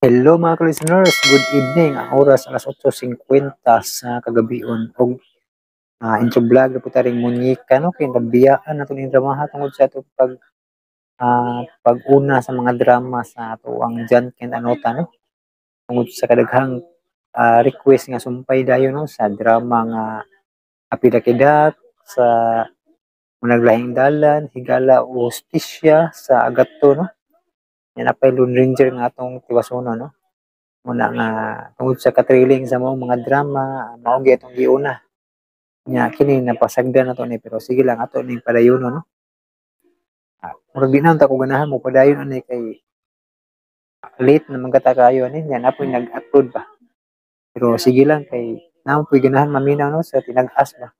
Hello, mga ka-listeners, good evening. Ang oras alas 8:50 sa kagabion og intro vlog na po taring Munyeka, no, kay nabiyaan nato ning dramaha tungod sa atong pag-una sa mga drama sa atoang John Kent Anota, no, tungod sa kadaghang request nga sumpay dayon, no, sa drama nga Apida Kidak, sa Munaglahing Dalan, Higala o Hustisya, sa Agato, no. Yan apay Lone Ranger nga atong tiwasono, no. Muna nga tungod sa katriling sa maong mga drama, mao gyud atong giuna. Nya kini napasagdan na to ni, pero sige lang, ato ning padayono, no. Murag di na ta ko ganahan mo padayon ani kay late na man kata kayo ani nya napoy nag-upload pa. Pero sige lang kay naa poy ganahan maminaw, no, sa tinag-as ba.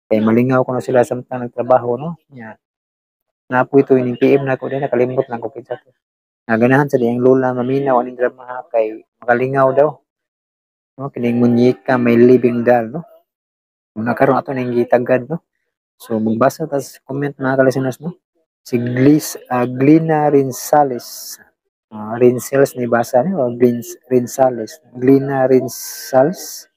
Kay malingaw kuno sila samtang nagtrabaho, no. Nya napoy to ining PM nako din, nakalimot lang ko kinsa to. Nga ganahan sa diyang lola maminaw aning drama kay makalingaw daw. No, kining Munyeka, May Living Doll, no. Muna karon ato ning gitagad, no. So magbasa ta sa comment, mga ka-listeners, no. Si Glis Glina Rinsales. Rinsales ni basa ni o Glins Rinsales. Glina Rinsales.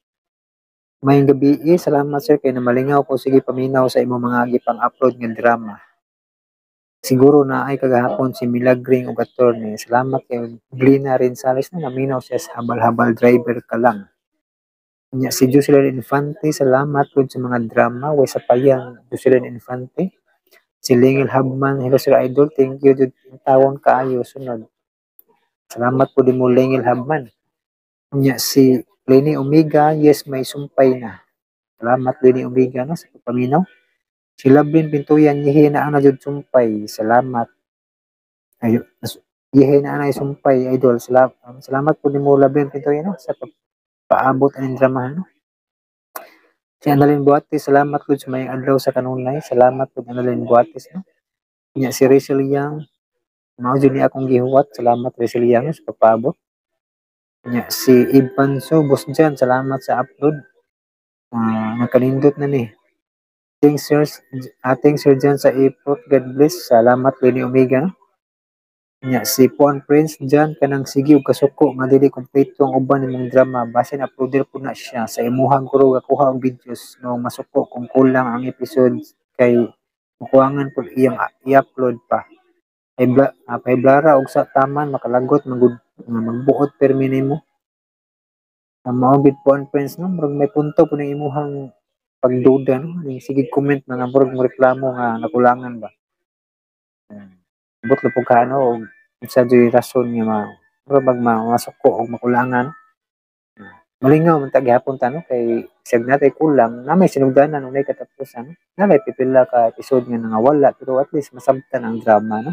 Maayong gabi, salamat sir kay namalingaw ko sige paminaw sa imong mga gipang-upload nga drama. Siguro na ay kagahapon si Milagring ug attorney. Salamat kay Glina Rinsales na naminaw siya sa Habal-Habal Driver Ka Lang. Nya si Jocelyn Infante, salamat pud sa mga drama way sa payang, Jocelyn Infante. Si Lingel Habman, hello sir idol, thank you jud tawon kaayo sunod. Salamat po din mo, Lingel Habman. Nya si Lenny Omega, yes, may sumpay na. Salamat, Lenny Omega, no, sa pagpaminaw. Si Lovelyn Pintuyan, yihi na ang na jud sumpay. Salamat. Ayo, yihi na anay sumpay, idol. Salamat, salamat po nimo, Lovelyn Pintuyan, no, sa paabot aning drama, no. Si Annalyn Buates, salamat pud sa mayong adlaw sa kanunay. Salamat pud, Annalyn Buates, no. Nya si Rachel Yang, mao jud ni akong gihuwat. Salamat, Rachel Yang, sa pagpaabot. Nya si Ibanso, boss dyan, salamat sa upload. Nagkanindot na ni. Thanks sir, ating sir dyan sa effort. God bless. Salamat, Lenny Omega, no? Nya si Puan Prince dyan kanang sige og kasuko nga dili kompleto ang uban nimong drama, basin uploader po na siya sa imuhang guro gakuha og videos, no, masuko kung kulang ang episode kay mukuangan pud iyang i-upload pa. Ay bla, pahiblara og sa taman makalagot magud nga magbuot permi nimo. Mao gid, Puan Prince, no, murag may punto po ning imuhang pagduda, no, ning sige comment nga murag mo reklamo nga nakulangan ba. Ambot lang pud ka, no, og unsa juy rason nga ma murag bag masuko og makulangan. Malingaw man ta gihapon ta, no, kay bisag natay kulang na may sinugdanan ug nay katapusan, no. Naa pipila ka episode nga nangawala, pero at least masabtan ang drama, no.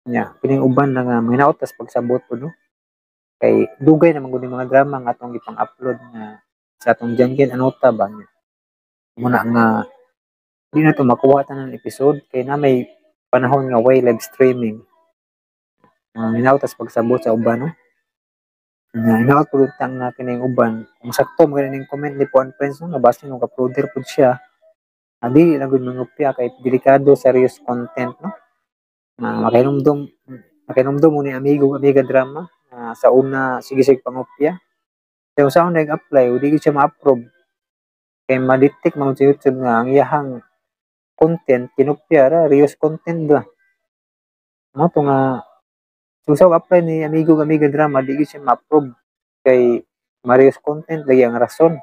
Nya kining uban na nga mahinaot tas pagsabot pud, no. Kay dugay naman gud ning mga drama nga atong gipang-upload nga sa atong Janken Anota ba nya. Muna nga di na to makuha tanan episode kay na may panahon nga way live streaming. Hinaot tas pagsabot sa uban, no. Nga hinaot pud ta nga kining uban kung sakto man ning comment ni Puan Prince, no, nga basin og uploader pud siya. Dili lang gud mangopya kay delikado sa reused content, no. Makahinumdum mo ni amigo amiga drama sa una sige sige pangopya. Pero sa una nag-apply, di gyud siya ma-approve. Kay ma-detect man sa YouTube nga ang iyahang content kinopya ra, reused content ba. Mao to nga so sa apply ni amigo amiga drama, di gyud siya ma-approve kay ma-reused content lagi ang rason.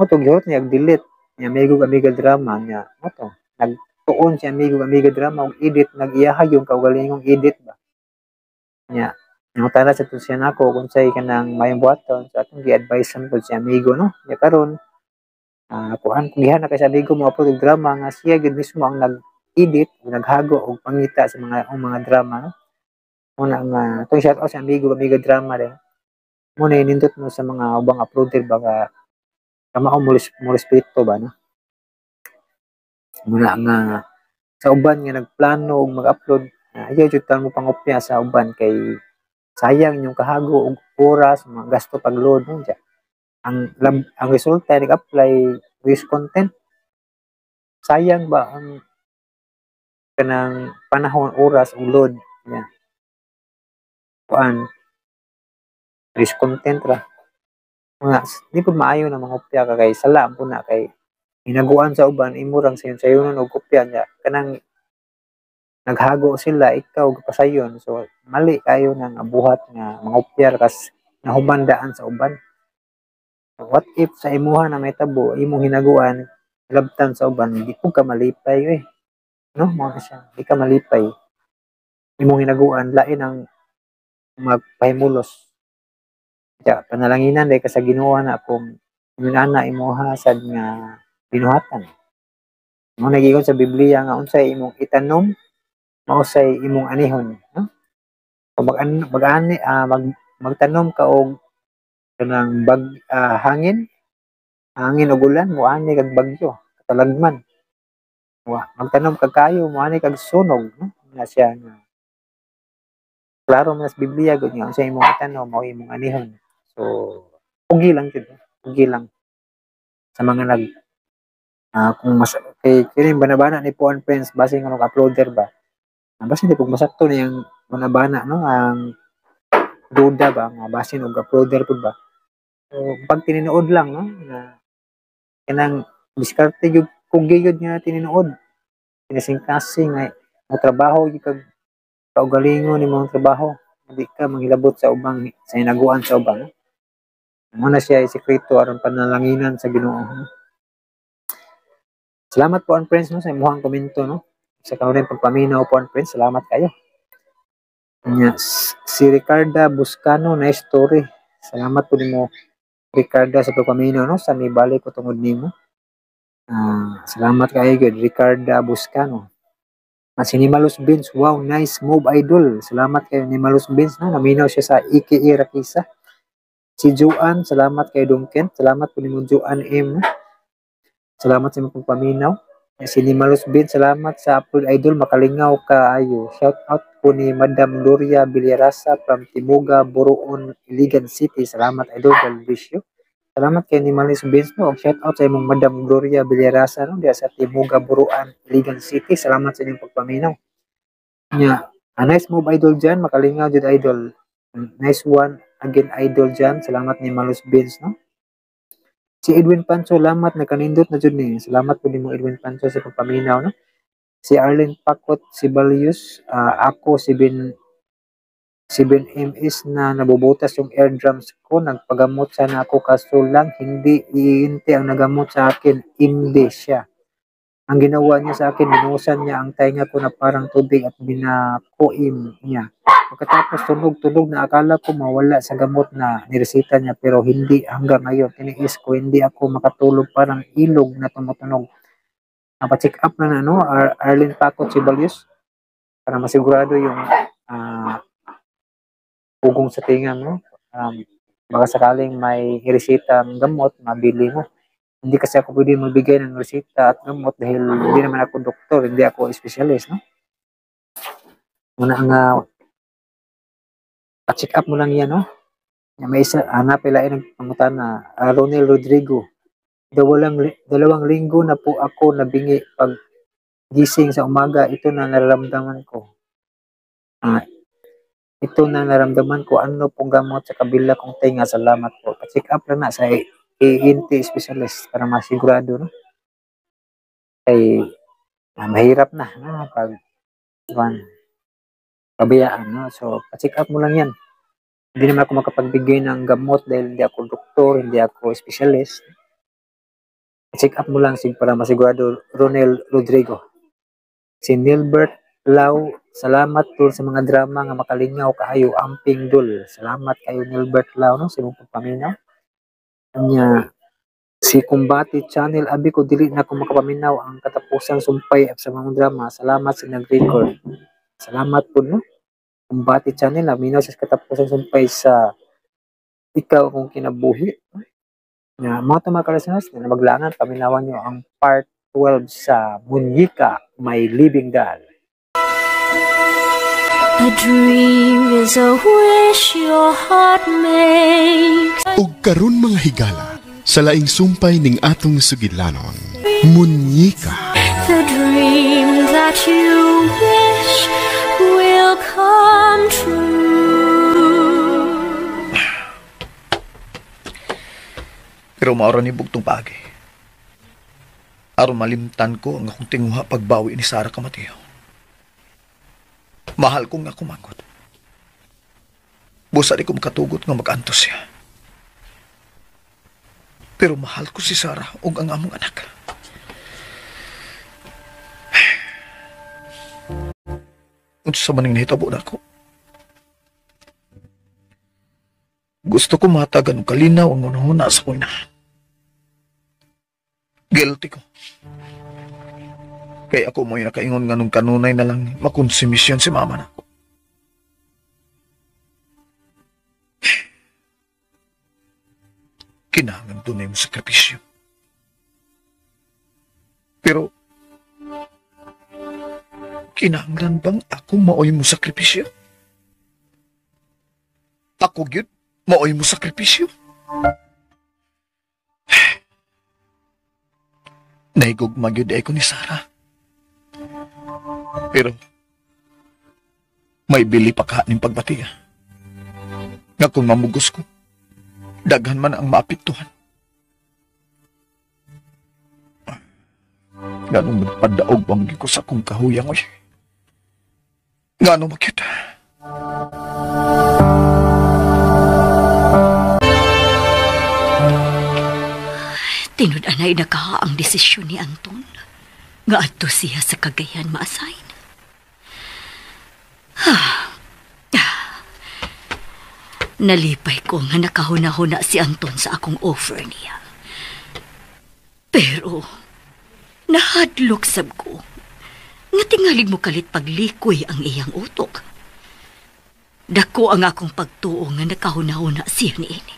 Mao to gihurot niya delete ni amigo amiga drama niya. Mao to nagtuon si amigo amiga drama og edit, nag-iyaha yung kaugalingong edit ba. Nya nangutana sa to siya nako kung say kanang mayong buhaton, so atong gi-advise pud si amigo, no. Nya karon kuan kung giha na kay sa amigo mo upload og drama nga siya gyud mismo ang nag-edit o naghago og pangita sa mga ang mga drama, no. Muna nga atong shout out sa amigo amiga drama din. Muna nindot mo sa mga ubang uploader ba nga kamao mo respeto ba, no. Muna nga sa uban nga nagplano og mag-upload, ayaw jud mo pangopya sa uban kay sayang inyong kahago og oras, mga gasto pag-load, no. Ang resulta nag-apply reused content. Sayang ba ang kanang panahon, oras ug load niya. Kuan, discontent ra. Nga di pud maayo na mangopya ka kay sala pud na, kay hinaguan sa uban, imo rang sayon-sayonon og kopya niya, kanang naghago sila, ikaw gipasayon. So mali kayo na nga buhat nga mangopya ra kas nahuman daan sa uban. What if sa imuha na mahitabo, imong hinaguan labtan sa uban, di pud ka malipay eh, no? Mao na siya, di ka malipay, imong hinaguan, lain ang magpahimulos. Ya, panalanginan day ka sa Ginoo na kung ingon imuha sad nga binuhatan. Mao na giingon sa Biblia nga unsay imong itanom, mao say imong anihon, no? Kung mag mag-ani mag magtanom ka og kanang bag hangin, hangin ug ulan, moani kag bagyo, katalagman. Wa magtanom kag kayo, moani kag sunog, no? Na siya nga klaro man sa Biblia gud nga unsay imong itanom, mao imong anihon. So pugi lang jud, pugi lang sa mga nag kung mas kay kini banabana ni Puan Prince, basin nga uploader ba, basin di pug masakto niyang banabana, no? Ang duda ba nga basin og uploader pud ba. So pag tinuod lang, no, na kanang diskarte gyud, kugi gyud nga tinuod, kinasing-kasing nga mo trabaho gyud kag kaugalingon imong trabaho, hindi ka manghilabot sa ubang, sa hinaguan sa uban, no? Mao na siya sekreto aron panalanginan sa Ginoo, no? Salamat po, Prince, no, sa imuhang komento, no, sa kanunay pagpaminaw po, Prince. Salamat kayo. Nya, si Ricarda Buscano, nice story. Salamat po nimo, Ricarda, sa pagpaminaw, no, sa mibalik ko tungod nimo. Salamat kayo gyud, Ricarda Buscano. Si Nimalus Beans, wow, nice move, idol. Salamat kayo, Nimalus Beans, no, naminaw siya sa IKE Rakisa. Si Joanne, salamat kay Duncan. Salamat po nimo, Joanne M. No? Salamat sa imong pagpaminaw. Si Nimalus Beans, salamat sa upload, idol, makalingaw kaayo. Shout out po ni Madam Gloria Villarasa from Timuga, Buruon, Iligan City. Salamat, idol, God bless you. Salamat kay Nimalus Beans, no. Shout out sa imong Madam Gloria Villarasa, no, diya sa Timuga, Buruan, Iligan City. Salamat sa inyong pagpaminaw. Nya, nice move, idol dyan, makalingaw jud, idol. Nice one again, idol dyan. Salamat ni Malus Beans, no. Si Edwin Pancho, salamat, nakanindot na jud ni. Salamat po nimo, Edwin Pancho, sa pagpaminaw, no. Si Arlene Pakot, si Balius, ako si Ben 7 MS na nabubutas yung eardrums ko. Nagpagamot sana ako, kaso lang hindi ENT ang nagamot sa akin, MD siya. Ang ginawa niya sa akin, binuhusan niya ang tainga ko na parang tubig at binakuim niya. Pagkatapos, tunog-tunog na, akala ko mawala sa gamot na nireseta niya, pero hindi hanggang ngayon. Tiniis ko, hindi ako makatulog, parang ilog na tumutunog. Pa-check up na na, no, Arlene Pacot Sibalius, para masigurado yung ugong sa tinga mo. Baka sakaling may ireseta ang gamot, mabili mo. Hindi kasi ako pwede magbigay ng reseta at gamot dahil hindi naman ako doktor, hindi ako specialist, no? Muna nga, pa-check up mo lang yan, no? May isa, hanap ilain ng pangutana, Ronel Rodrigo. 2 linggo na po ako nabingi, pag gising sa umaga, ito na nararamdaman ko. Ito na naramdaman ko, ano pong gamot sa kabila kong tenga? Salamat po. Pa-check up lang na sa ENT specialist para masigurado, no? Kay mahirap na, no? Pag kuwan, pabayaan, no? So, pa-check up mo lang yan. Hindi naman ako makapagbigay ng gamot dahil hindi ako doktor, hindi ako specialist. Check up mo lang para masigurado, Ronel Rodrigo. Si Nilbert Lau, salamat dul sa mga drama nga makalingaw kaayo, amping dul. Salamat kayo, Nilbert Lau, no, sa imong pagpaminaw. Anya, si Kumbati Channel, abi ko dili na ko makapaminaw ang katapusang sumpay sa mga drama. Salamat sa nag-record. Salamat po, no. Kumbati Channel, naminaw sa katapusang sumpay sa Ikaw Akong Kinabuhi. Nga, mga to mga ka-listeners, na maglangan, paminawan nyo ang part 12 sa Munyika, My Living Doll. A dream is a wish your heart makes. Ug karon, mga higala, sa laing sumpay ning atong sugilanon, Munyika. The dream that you wish will come true. Pero maura ni bugtong paagi. Aron malimtan ko ang akong tinguha pagbawi ni Sarah ka Mateo. Mahal ko nga kumangot. Busa di ko makatugot nga mag-antos siya. Pero mahal ko si Sarah ug ang among anak. Unsa man ning nahitabo nako? Gusto ko matagan og kalinaw ang hunahuna sa akong inahan. Guilty ko. Kaya ako mo'y nakaingon nga nung kanunay na lang makonsumisyon si mama nako. Kinahanglan dunay mo sakripisyo. Pero kinahanglan bang ako maoy mo sakripisyo? Ako gyud maoy mo sakripisyo? Nahigugma gyud ay ko ni Sarah. Pero may bili pa ka ning pagbati. Nga kung mamugos ko, daghan man ang maapektuhan. Ganong magpadaog bang ko sa akong kahuyang oy. Gano'ng makita. Tinud-anay na ka ang desisyon ni Anton. Nga adto siya sa Cagayan ma-assign. Nalipay ko nga nakahuna-huna si Anton sa akong offer niya. Pero, nahadlok sab ko. Nga tingalig mo kalit paglikoy ang iyang utok. Dako ang akong pagtuo nga nakahuna-huna siya niini.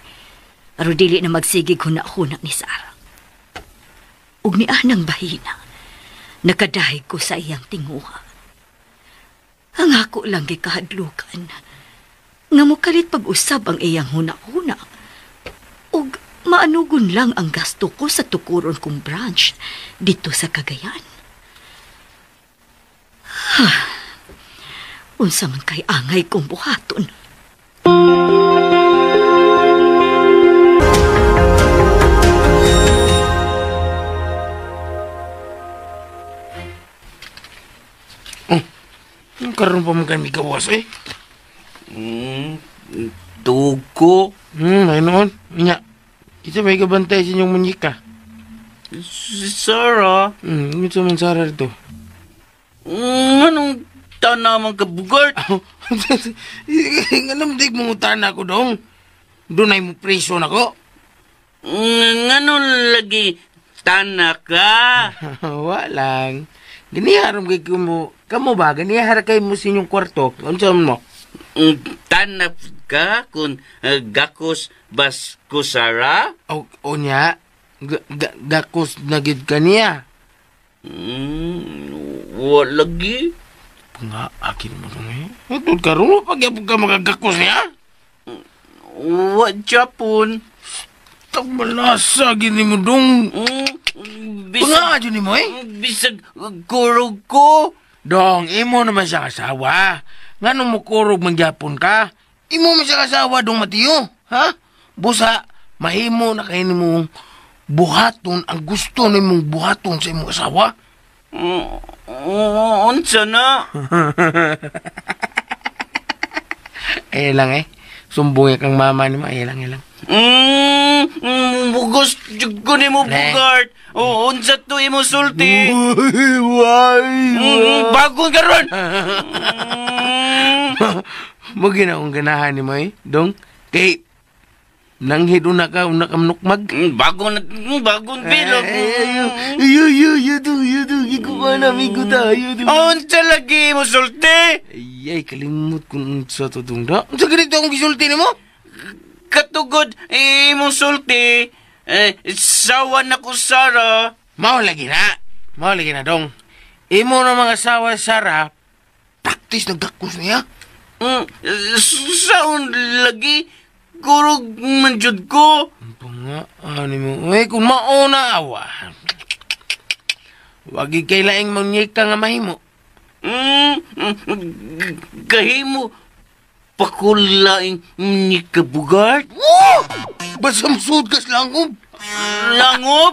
Aron dili na magsigig huna-huna ni Sarah. Ug ni anang bahina, nakadahig ko sa iyang tinguha. Ang ako lang gikahadlukan, nga mukalit pag-usab ang iyang huna-huna. Ug maanugon lang ang gasto ko sa tukuron kong branch dito sa Cagayan. Unsa man kay angay kong buhaton. Karon pa mo kami gawas eh. Dugo. Ay noon. Nya. Kita may gabantay sa inyong munyika. Si Sarah. Ito man Sarah dito. Anong tanaman ka, Bugart? Anong dig mong tana ko dong? Doon ay mo preso na ko. Anong lagi tana ka? Walang. Ganiharam kay mo. Kamu ba? Ganihara kayo mo sa inyong kwarto. Ano sa mo? Tanap ka kung gakos bas ko, Sarah? O niya? Gakos na gid ka niya? Wala lagi. Nga, akin mo nung eh. Ito karoon, pagyapog ka makagakos niya? Wa Japon. Tagmalasa, gini mo dong. Bisag, nga, ni mo eh. Bisag kurog ko. Dong, imo naman siya kasawa. Nga nung mukurog mangyapon ka, imo man siya kasawa dong Mateo. Ha? Busa, mahimo na kayo mong buhaton ang gusto ni mong buhaton sa imong asawa. Unsa na? Ay lang eh. Sumbong kang mama ni mo. Ay lang, ay lang. Bugos ko ni mo, Bugart. Unsa to imo sulti. Bagong karon. Mo ginaong ganahan ni mo eh, dong. Kay nanghid una ka, una ka manukmag. Bagong bilog. Ayo, ayo, iko na, amigo tayo. Unsa lagi mo sulti? Ay, kalimot kung unsa to dong da. Unsa ganito akong gisulti nimo? Katugod imong sulti, sawa na ko, Sarah. Mao lagi na. Mao lagi na, dong. Imo na mga sawa, Sarah, practice nagdakos niya. Saon lagi, kurog man jud ko. Nga, ano mo? Eh, kung mauna, awa. Wagi kay laing manyika nga mahimo. Kahimo, pakulaing ni ka, Bugart. Oh! Basta masuod kas lang ko. Langop?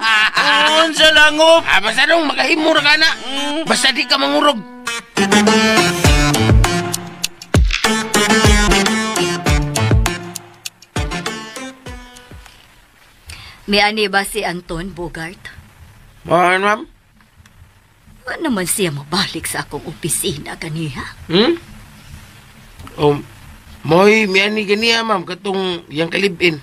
Unsa langop? Ah, basta dong, makahimo ra ka na. Basta di ka mangurog. May ani ba si Anton Bogart? Ma'am, ma'am? Wa naman siya mabalik sa akong opisina ganiha. Hmm? Oh, moy, may ani ganiha, ma'am, katong yang kalibin.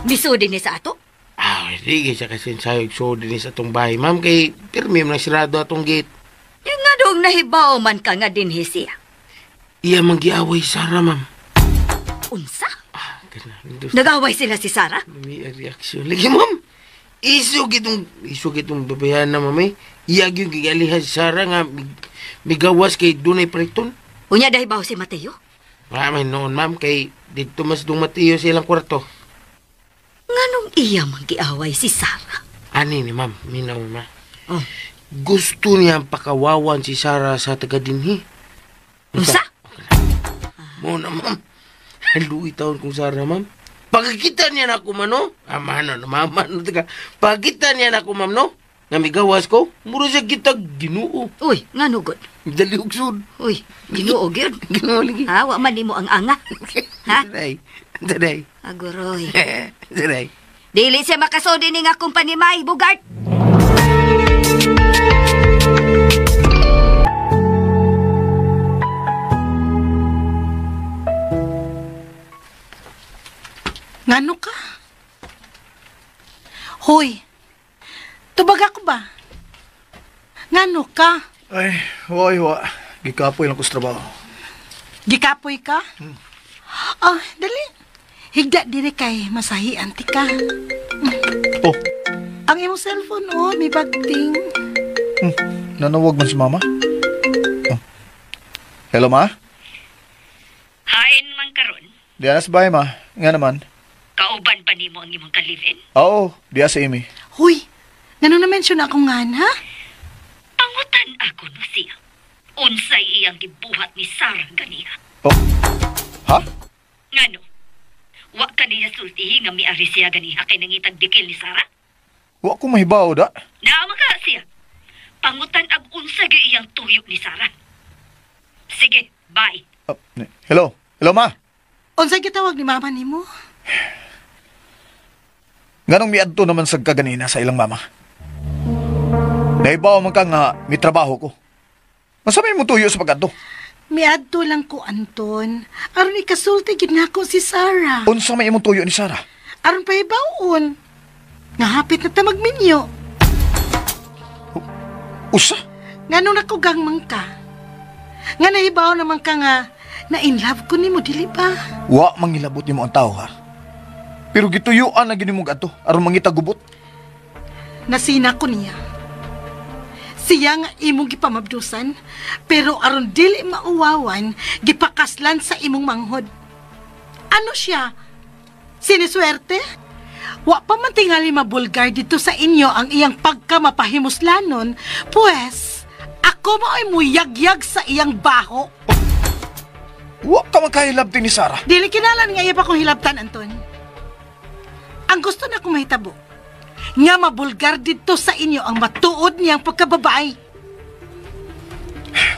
Misudi ni sa ato? Ah, sige siya kasi sayog so din sa atong bahay, ma'am, kay pirmi man sirado atong gate. Yung nga dong nahibaw man ka nga dinhi siya. Iya manggiaway Sara, ma'am. Unsa? Ah, kana. Nag-away sila si Sara? May reaksyon. Lagi, ma'am. Iso gitong babayan na, ma'am, eh. Iya gyud gigalihan si Sara nga migawas kay dunay pariton. Unya nahibaw si Mateo? Ma'am, noon, ma'am, kay dito mas dong Mateo sa ilang kwarto. Nganong iya manggiaway si Sara? Ani ni, ma'am, minaw, ma. Oh. Gusto niya pakawawan si Sara sa taga-dinhi. Unsa? Mo na, ma'am. Haluwi taon kong Sara, ma'am. Pagkita niya na ako, ma'am, no? Ama, no, mama, no, taga. Pagkita niya na ako, ma'am, no? Nga migawas ko, mura siya kita Ginoo. Uy, ngano gud? Dali og sud. Uy, Ginoo gyud. Ginoo lagi. Ha, wa man nimo ang anga. Ha? Taday. Taday. Aguroy. Taday. Dili siya makasodi ning akong panimay, Bogart. Ngano ka? Hoy, tubag ako ba? Ngano ka? Ay, wa. Gikapoy lang ko sa trabaho. Gikapoy ka? Ah, dali. Higda dire kay masahian ti ka. Oh. Ang imong cellphone, oh, may bagting. Nanawag man si mama. Oh. Hello, ma? Hain man karon. Diya na sa bahay, ma. Nga naman. Kauban pa nimo ang imong kalivin? Oo, diya sa Amy. Hoy, ngano na-mention ako nga, ha? Pangutan ako no siya. Unsay iyang gibuhat ni Sarah ganiha. Oh. Ha? Ngano? Wa ka niya sultihi nga miari siya ganiha kay nangitag dikil ni Sarah? Wa ko mahibaw da. Naama ka siya. Pangutan ag unsa gyud iyang tuyok ni Sarah. Sige, bye. Hello. Hello, ma. Unsay gitawag ni mama nimo? Nganong miadto naman sa kaganina sa ilang mama? Naibaw man ka nga may trabaho ko. Masamay mo tuyo sa pag-adto. Miadto lang ko, Anton. Aron ikasulti gid nako si Sarah. Unsa may imong tuyo ni Sarah? Aron pahibawon. Nga hapit na ta magminyo. Usa? Nganong nakugang man ka? Nga nahibaw naman ka nga na in love ko nimo, dili ba? Wa mangilabot nimo ang tao, ha? Pero gituyuan na gini mong adto aron mangita gubot. Nasina ko niya. Siya nga imong gipamabdusan, pero aron dili mauwawan, gipakaslan sa imong manghod. Ano siya? Siniswerte? Wa pa man tingali mabulgar dito sa inyo ang iyang pagkamapahimuslanon, pues ako mao'y muyagyag sa iyang baho. Wa ka man kahilabti ni Sarah. Dili kinalan nga iya pa kong hilabtan, Anton. Ang gusto na kong mahitabo, nga mabulgar dito sa inyo ang matuod niyang pagkababae.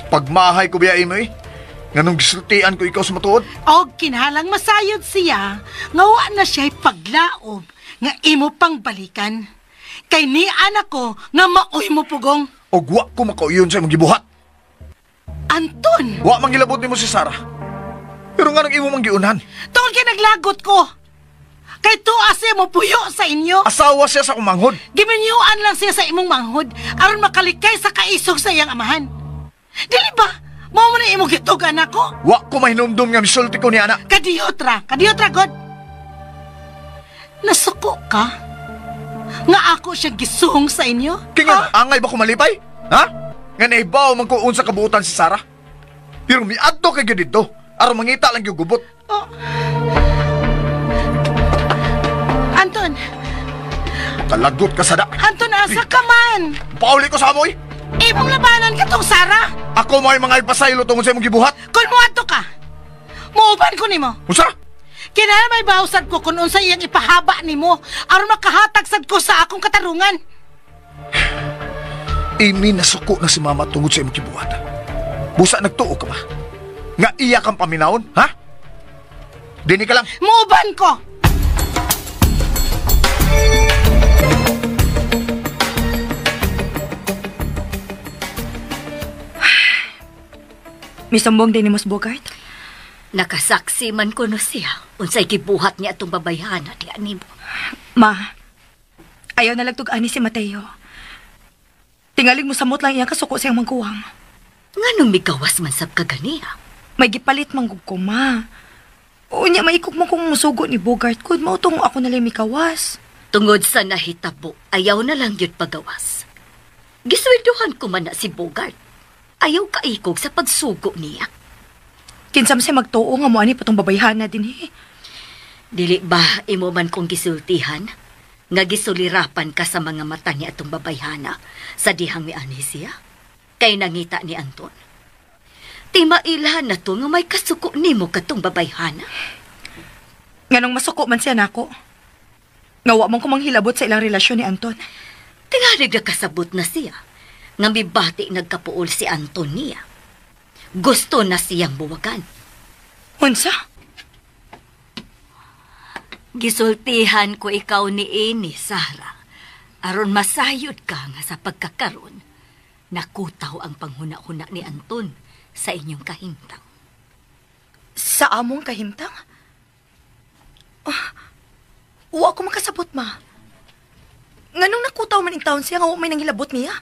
Pagmahay ko biya imo eh. Nganong gisultian ko ikaw sa matuod? Og kinhalang masayod siya, nga wa na siya'y paglaob nga imo pang balikan. Kay ni anak ko nga maoy mo pugong. Og wa ko makauyon sa imong gibuhat. Anton! Wa mangilabot nimo si Sarah. Pero nganong imo mang giunhan? Tungod kay naglagot ko. Kay tuwa siya mo puyo sa inyo. Asawa siya sa akong manghod. Giminyuan lang siya sa imong manghod aron makalikay sa kaisog sa iyang amahan. Dili ba? Mao man na imong gitugan ako. Wa ko mahinumdum nga misulti ko ni ana. Kadiotra, kadiotra god. Nasuko ka? Nga ako siya gisuhong sa inyo? Kaya nga, angay ba ko malipay? Ha? Nga naibaw man ko unsa kabuotan si Sarah. Pero miadto kay gyud didto aron mangita lang gyud gubot. Oh. Anton! Kalagot ka sada. Anton, asa ka man? Pauli ko sa amoy. Imong labanan ka tong Sarah. Ako mo'y mga ipasaylo tungod sa imong gibuhat. Kung muadto ka, muuban ko nimo. Unsa? Kinahanglan may bawsad ko kung unsa iyang ipahaba nimo aron makahatag sad ko sa akong katarungan. Amy, nasuko na si mama tungod sa imong gibuhat. Busa nagtuo ka ba? Nga iya kang paminawon, ha? Dini ka lang. Muuban ko. Misumbong din ni Mos Bogart? Nakasaksi man kuno siya. Unsay gibuhat niya atong babayhana diha nimo. Ma, ayaw na lagtug-ani si Mateo. Tingalig mo samot lang iyang kasuko siyang mangkuwang. Nganong migawas man sab ka ganiha? May gipalit manggug ko, ma. Unya, maikog mo kung musugo ni Bogart kung mautong ako na lang mikawas. Tungod sa nahitabo, ayaw na lang yun pagawas. Gisweldohan ko man na si Bogart. Ayaw kaikog sa pagsugo niya. Kinsam siya magtuo nga mo ani patong babayhana din eh. Dili ba imo man kong gisultihan? Nga gisulirapan ka sa mga mata niya atong babayhana sa dihang mianhi siya? Kay nangita ni Anton. Timailhan na to nga may kasuko nimo katong babayhana. Nganong masuko man siya nako. Nga wa man ko manghilabot sa ilang relasyon ni Anton. Tingalig nakasabot na siya. Nga mibati nagkapuol si Anton niya. Gusto na siyang buwagan. Unsa? Gisultihan ko ikaw ni ini, Sarah. Aron masayod ka nga sa pagkakaron. Nakutaw ang panghuna-huna ni Anton sa inyong kahimtang. Sa among kahimtang? Oh, wa ko makasabot, ma. Nganong nakutaw man in taon siya nga wa may nanghilabot niya?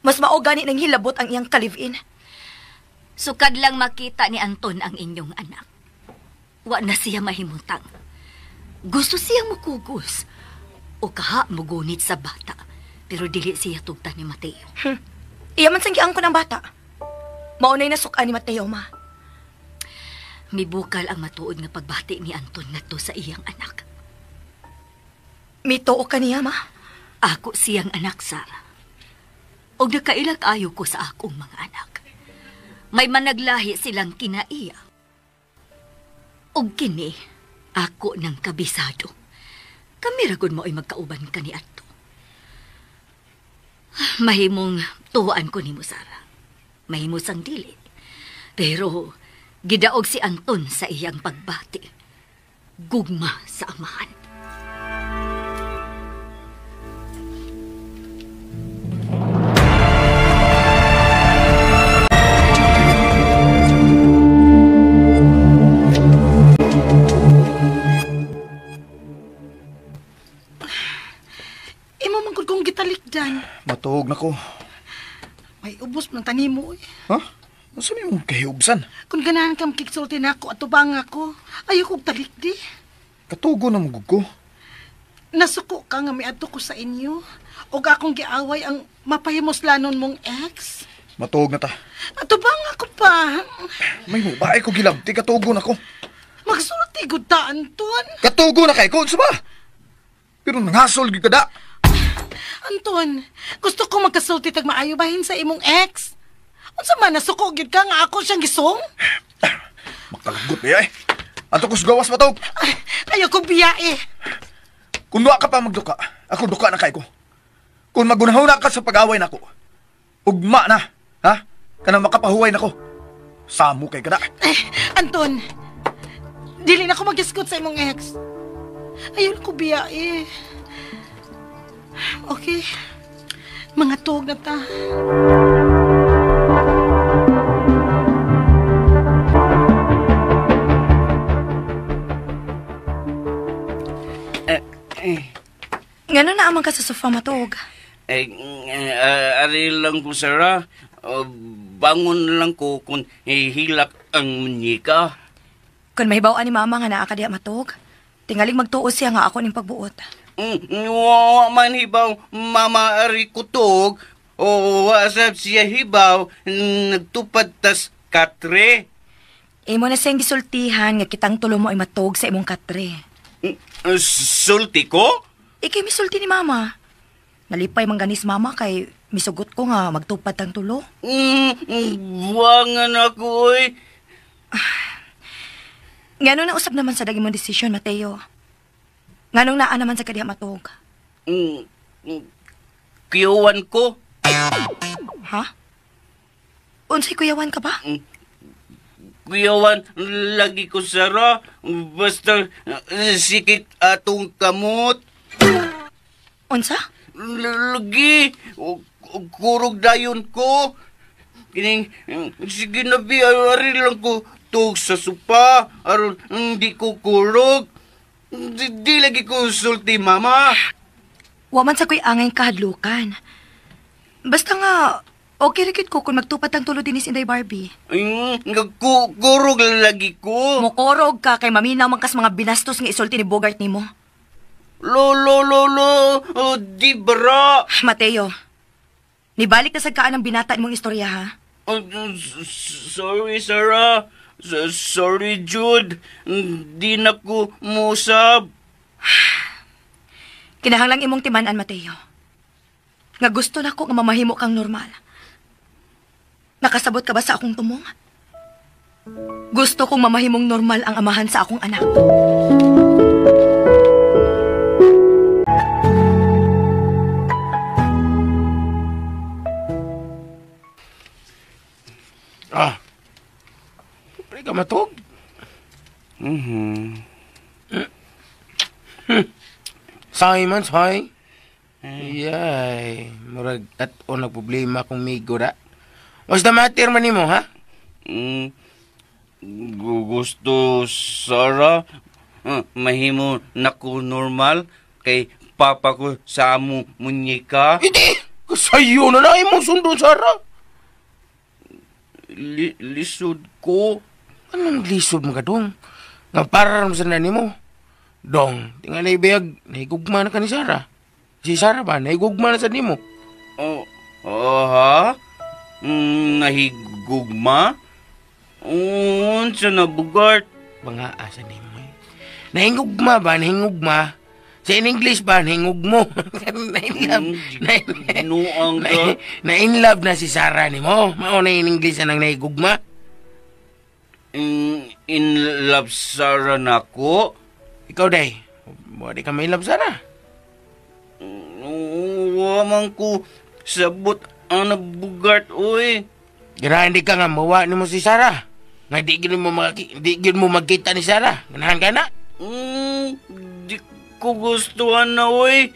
Mas mao gani nang hilabot ang iyang ka-live-in. Sukad lang makita ni Anton ang inyong anak. Wa na siya mahimutang. Gusto siyang mukugos o kaha mugunit sa bata, pero dili siya tugtan ni Mateo. Iya man sang giang ko ng bata. Maunay na suka ni Mateo, ma. Mibukal ang matuod nga pagbati ni Anton ngadto sa iyang anak. Mituo ka niya, ma? Ako siyang anak, Sarah. Og nakailag ayo ko sa akong mga anak. May managlahi silang kinaiya. Og kini, ako ng kabisado. Kami ragod mo ay magkauban ka ni Ato. Mahimong tuwaan ko nimo, Sarah. Mahimo sang dili. Pero gidaog si Anton sa iyang pagbati. Gugma sa amahan. Imo man gud kong gitalikdan. Matuog na ko. May ubos man tani mo. Ha? Unsa may mong kahiubsan? Kung ganahan ka makigsulti na ako at tubang ako, ayaw kong talikdi. Katugo na mong ko. Nasuko ka nga miadto ko sa inyo. O akong giaway ang mapahimuslanon mong ex. Matuog na ta. Atubang ako pa. May babae ko gilabti, katugo na ko. Magsulti gud ta, Anton. Katugo na kay ko, unsa ba? Pero nangasol gyud ka da. Anton, gusto ko magkasulti tag maayo bahin sa imong ex. Unsa man nasuko gyud ka nga ako siyang gisong? Makalagot niya eh. Anto ko gawas matog. Ayaw ko biyae. Kung wa ka pa magduka, ako duka na kay ko. Kung magunahuna ka sa pag-away nako, ugma na, ha? Kanang makapahuway nako. Samo kay kada. Eh, Anton, dili na ko mag-discount sa imong ex. Ayaw ko biyae. Okay, mga tuog na ta. Ngano na amang ka sa sofa matuog? Ari lang ko, Sarah. Bangon lang ko kung hilak ang munyika. Kung mahibaw-an ni mama nga naa ka diha matuog, tingaling magtuo siya nga ako ning pagbuot. Wa man hibaw, mama ari kutog. O wasap siya hibaw, nagtupad tas katre. Imo na siyang gisultihan nga kitang tulo mo ay matuog sa imong katre. Sulti ko? Ikay misulti ni mama. Nalipay man ganis mama kay misugot ko nga magtupad tang tulo. Buwangan ako oy. Ngano na usab naman sa dagi mong desisyon, Mateo? Nganong naa naman sa kadiha matug? Kuyuan ko. Ha? Unsay kuyawan ka ba? Kuyawan lagi ko, Sarah. Basta sikit atong kamot. Unsa? Lagi. Kurog dayon ko. Kining, sige na bi, ari lang ko tug sa sopa. Aron, hindi ko kurog. Di lagi ko sulti, mama. Wa man sa ko'y angay kahadlukan. Basta nga, okay rin ko kung magtupad ang tulo din ni Inday Barbie. Kurog lagi ko. Mukurog ka kay maminaw man kas mga binastos nga isulti ni Bogart nimo. Lo, lo, lo, lo, oh, di bara. Mateo, nibalik na sagkaan ang binata mong istorya, ha? Sorry, Sarah. Sorry, Jude. Di na ko musab. Kinahanglang imong timan-an, Mateo. Nga gusto na ko nga mamahimo kang normal. Nakasabot ka ba sa akong tumong? Gusto kong mamahimong normal ang amahan sa akong anak. Ah. Pre ka matog? Say man, say. Yay. Murag at-o nagproblema kung migo ra. What's the matter man nimo, ha? Gusto, Sarah, mahimo na ko normal kay papa ko sa amo munyika. Hindi! Kasayo na na imong sundon, Sarah. Lisod ko. Anong lisod mo ka, dong? Nga para mo sa nani mo. Dong, tingali bayag, nahigugma na ka ni Sarah. Si Sarah ba, nahigugma na sa nimo? Oh, ha? Nahigugma? Unsa na, Bugart? Mga asa nimo eh. Nahigugma ba? Nahigugma? Sa in English ba? Nahingugmo. Na in love na si Sarah nimo. Mao na in English na nang nahigugma. In love Sarah nako? Ikaw, day. Di ka may love Sarah. Wa man ko sabot ang Bugart, oy. Ganahan di ka nga mawa nimo si Sarah. Nga di gid mo magkita ni Sarah. Ganahan ka na? Di ko gustuhan na, oy.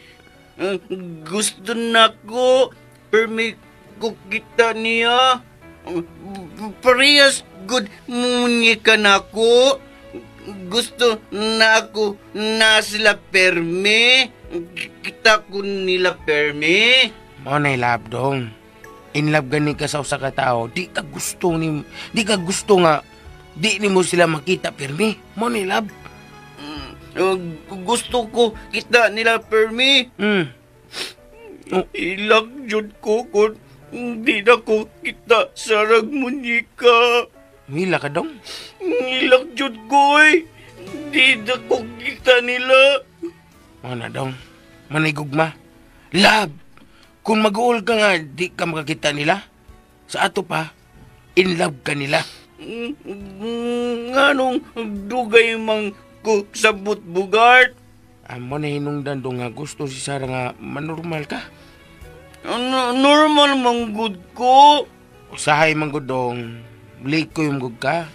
Gusto na ko. Permi ko kita niya. Parehas good munyika na ko. Gusto na ako na sila permi. Kita ko nila permi. Mao na love, dong. In love gani ka sa usa ka tawo, di ka gusto nga di nimo sila makita permi. Mao na love. Gusto ko kita nila permi. Ilag jud ko kun di na ko kita sarag munyika. Hila ka, dong? Ilag jud ko, eh. Di na ko kita nila. Mana, dong? Manigugma. Love! Kung mag-uol ka nga, di ka makakita nila. Sa ato pa, in love ka nila. Nganong dugay mang ko sabot, Bugart? Amo na hinungdan dong nga gusto si Sarah nga manormal ka. Normal mang good ko. Usahay mang good, dong. Likoy mong good ka.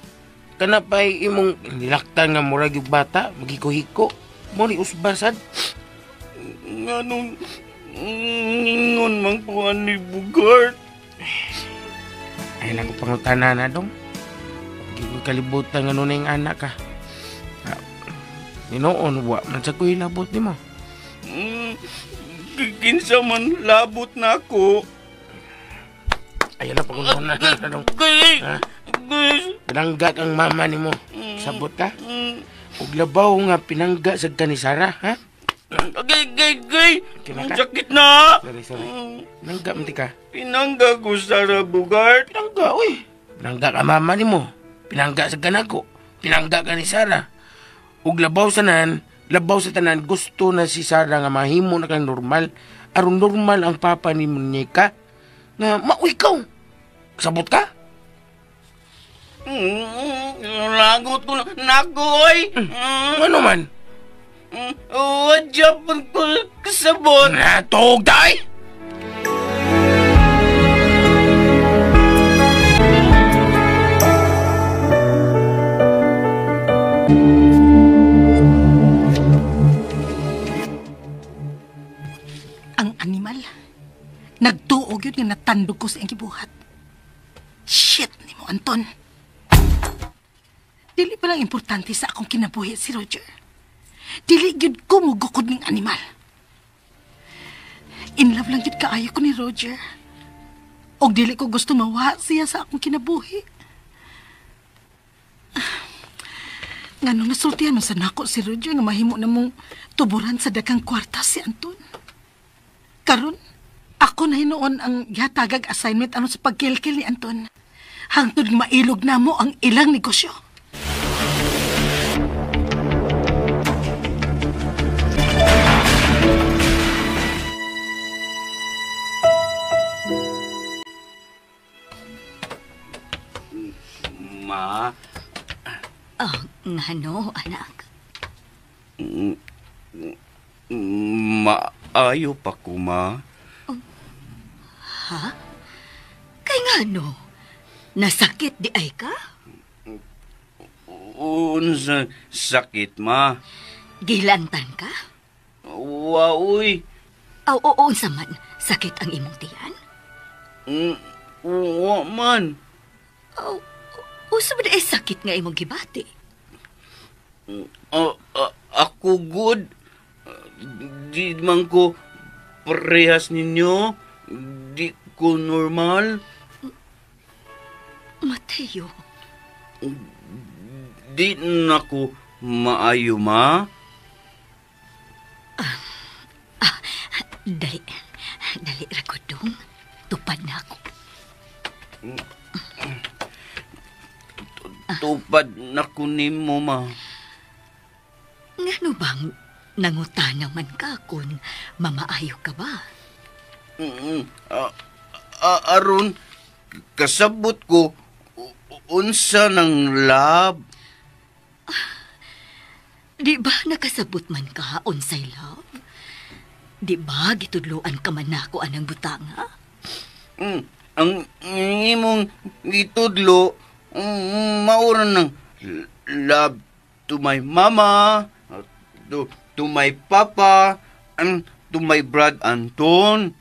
Kanapay imong nilaktan nga murag yung bata, maghiko-hiko. Mo ni usbasad. Nganong ngingon mang kuhan ni Bugart? Ay, naku, pangutana na, dong. Kalibutan nga nun na yung anak ka. Ninoon, wa man sa ko'y labot ni mo. Kinsa man labot na ako. Ayun na, pangutana na, dong. Pinangga kang mama ni mo. Sabot ka? Ug labaw nga pinangga sa ka ni Sarah, ha? Agay, gay, gay! Sakit na! Sorry. Pinangga, munti ka. Pinangga ko, Sarah Bugart. Pinangga, uy. Pinangga ka mama ni mo. Pinangga sa kanako. Pinangga ka ni Sarah. Ug labaw sa tanan, gusto na si Sarah nga mahimo na kang normal. Aron normal ang papa ni Munyeka. Nga, mauy ka. Sabot ka? Lagot ko nakoy. Ano man? Wadya pun ko kasabot. Natog day! Ang animal, nagtuog yun nga natandog ko sa iyang gibuhat. Shit ni mo, Anton. Dili pa lang importante sa akong kinabuhi si Roger. Dili gyud ko mugukod ning animal. In love lang gyud kaayo ko ni Roger. Og dili ko gusto mawa siya sa akong kinabuhi. Nganong nasultihan man sa nako si Roger nga mahimo na mong tuburan sa daghang kwarta si Anton. Karon, ako na hinuon ang gihatagag assignment aron sa pagkilkil ni Anton. Hangtod mailog na mo ang ilang negosyo. Ma? Oh, ngano, anak? Maayo pa ko, ma. Oh. Ha? Kay ngano? Nasakit di ay ka? Unsa sakit, ma? Gilantan ka? Waoy. Aw, oo, unsa man. Sakit ang imong tiyan? Wa man. Aw, unsa man ay sakit nga imong gibati? Ako good. Di man ko parehas ninyo. Di ko normal. Mateo. Di na ko maayo, ma. Dali. Dali, rakodong. Tupad na ako. Tupad na ko nimo, ma. Ngano bang nangutana man ka kung mamaayo ka ba? Aron, kasabot ko, unsa ng love? Di ba nakasabot man ka unsay love? Di ba gitudloan ka man nako anang butanga? Ang imong gitudlo, maura ng love to my mama, to my papa, and to my brad Anton.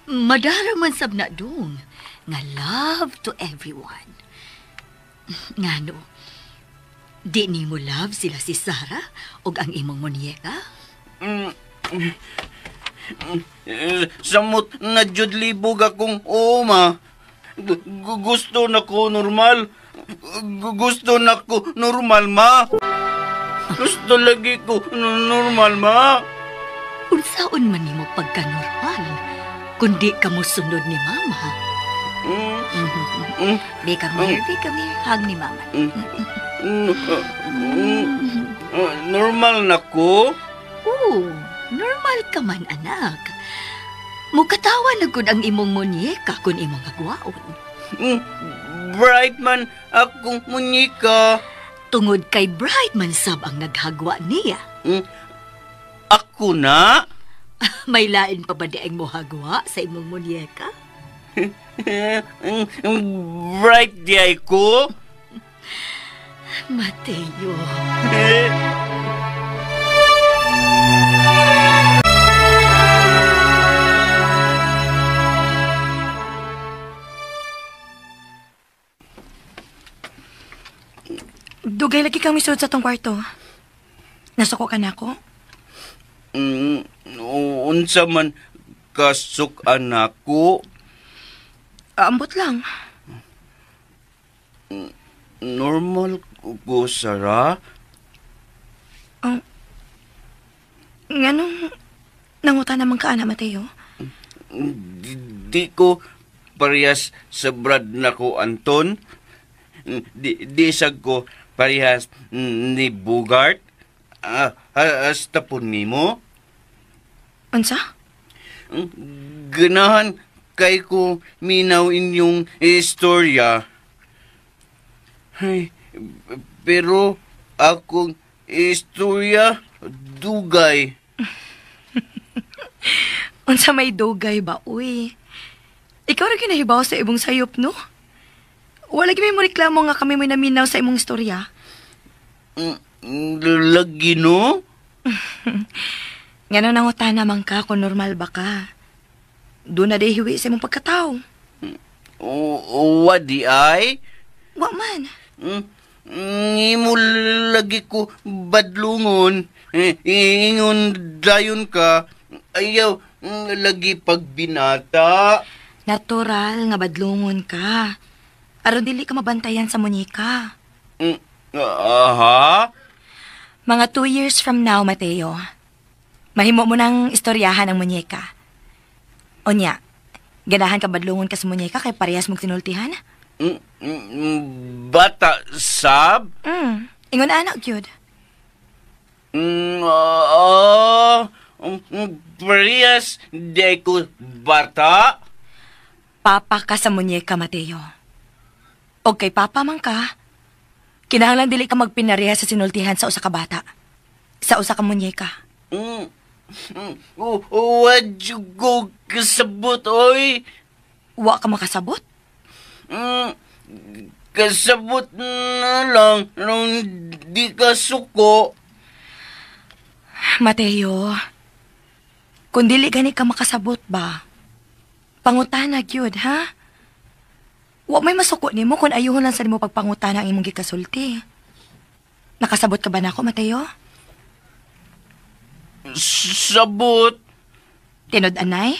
Madara man sab na dong nga love to everyone. Ngano, di nimo love sila si Sarah og ang imong munyeka? Samot na jud libog akong oma. Gusto na ko normal. Gusto na ko normal, ma. Gusto lagi ko normal, ma. Unsaon man nimo pagka-normal, kundi ka mo sunod ni mama. Be, come here, be, come here. Hug ni mama. Normal na ko? Oo, normal ka man, anak. Mukatawa na gud ang imong munyeka kung imong agwaon. Bright man akong munyeka. Tungod kay bright man sab ang naghagwa niya. Ako na? May lain pa ba di ang mohagwa sa imong munyeka? Bright di ay ko? Mateo. Dugay lagi kang misud sa tong kwarto. Nasuko ka na ako? Unsa man kasuk-an ako? Ambot lang. Normal ko, Sarah. Nganong nanguta naman ka, ana, Mateo? Di ko parehas sa brad na ko, Anton. Di sag ko parehas ni Bugart. Hasta po nimo. Unsa? Ganahan kay ko minaw inyong istorya. Ay, pero akong istorya dugay. Unsa may dugay ba, uy? Ikaw ra ginahibaw sa imong sayop, no? Wala gyud may moreklamo nga kami may naminaw sa imong istorya. Lagi, no? Ngano nangutana man ka kung normal ba ka? Doon na hiwi sa imong pagkatao. Wadi ay? Wa man. Imo lagi ko badlungon. Ingon dayon ka. Ayaw lagi pagbinata. Natural nga badlungon ka. Aron dili ka mabantayan sa munyeka. Aha? Mga 2 years from now, Mateo, mahimo mo nang istoryahan ang munyeka. Onya, ganahan ka badlungon ka sa munyeka kay parehas mong tinultihan? Bata, sab? Ingon anak, gyud. Parehas di ko bata? Papa ka sa munyeka, Mateo. Og kay papa man ka, kinahanglan dili ka magpinareha sa sinultihan sa usa ka bata. Sa usa ka munyeka. What you go kasabot, oy? Wa ka makasabot? Kasabot na lang nung di ka suko. Mateo, kung dili gani ka makasabot ba, pangutana gyud, ha? Wa may masuko nimo kung ayuhon lang sa nimo pagpangutana ang imong gikasulti. Nakasabot ka ba nako, Mateo? Sabot. Tinod anay?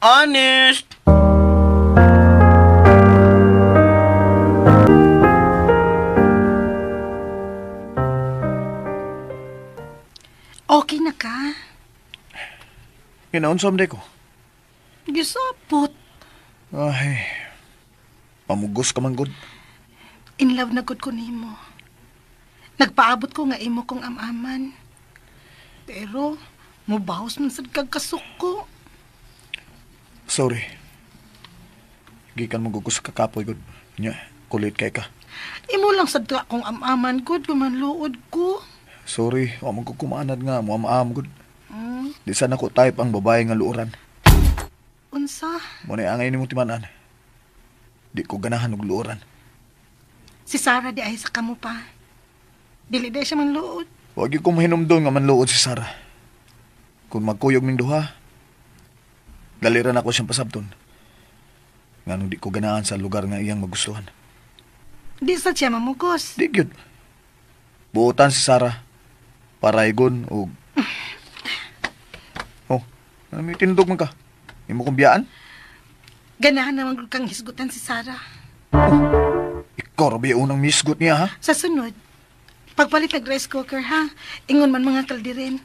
Honest. Okay na ka? Ginaon sa ko? Gisapot. Ay, pamugos ka man gud. In love na gud ko nimo. Nagpaabot ko nga imo kong amaman. Pero, mubaos man sad kag kasuko. Sorry. Gikan mo gugos kakapoy gud. Nya, kulit kay ka. Imo lang sad ka akong amaman gud, gumanluod ko. Sorry, wa man ko kumaanad nga mo amaam gud. Di sana ko type ang babae nga luoran. Unsa? Mo na angay nimo timan-an. Di ko ganahan og luoran. Si Sarah di ay sa kamo pa. Dili di siya manluod. Wa gyud ko mahinumdom nga manluod si Sarah. Kung magkuyog ning duha, daliran ako siyang pasabton. Nganong di ko ganahan sa lugar nga iyang magustuhan. Di sa siya mamugos. Di gyud. Buotan si Sarah. Paraygon og oh, ano may tindog man ka? Imo kong biyaan? Ganahan naman kang hisgutan si Sarah. Oh, ikaw rabi unang misgot niya, ha? Sa sunod, pagpalit ng rice cooker, ha? Ingon man mga kaldirin.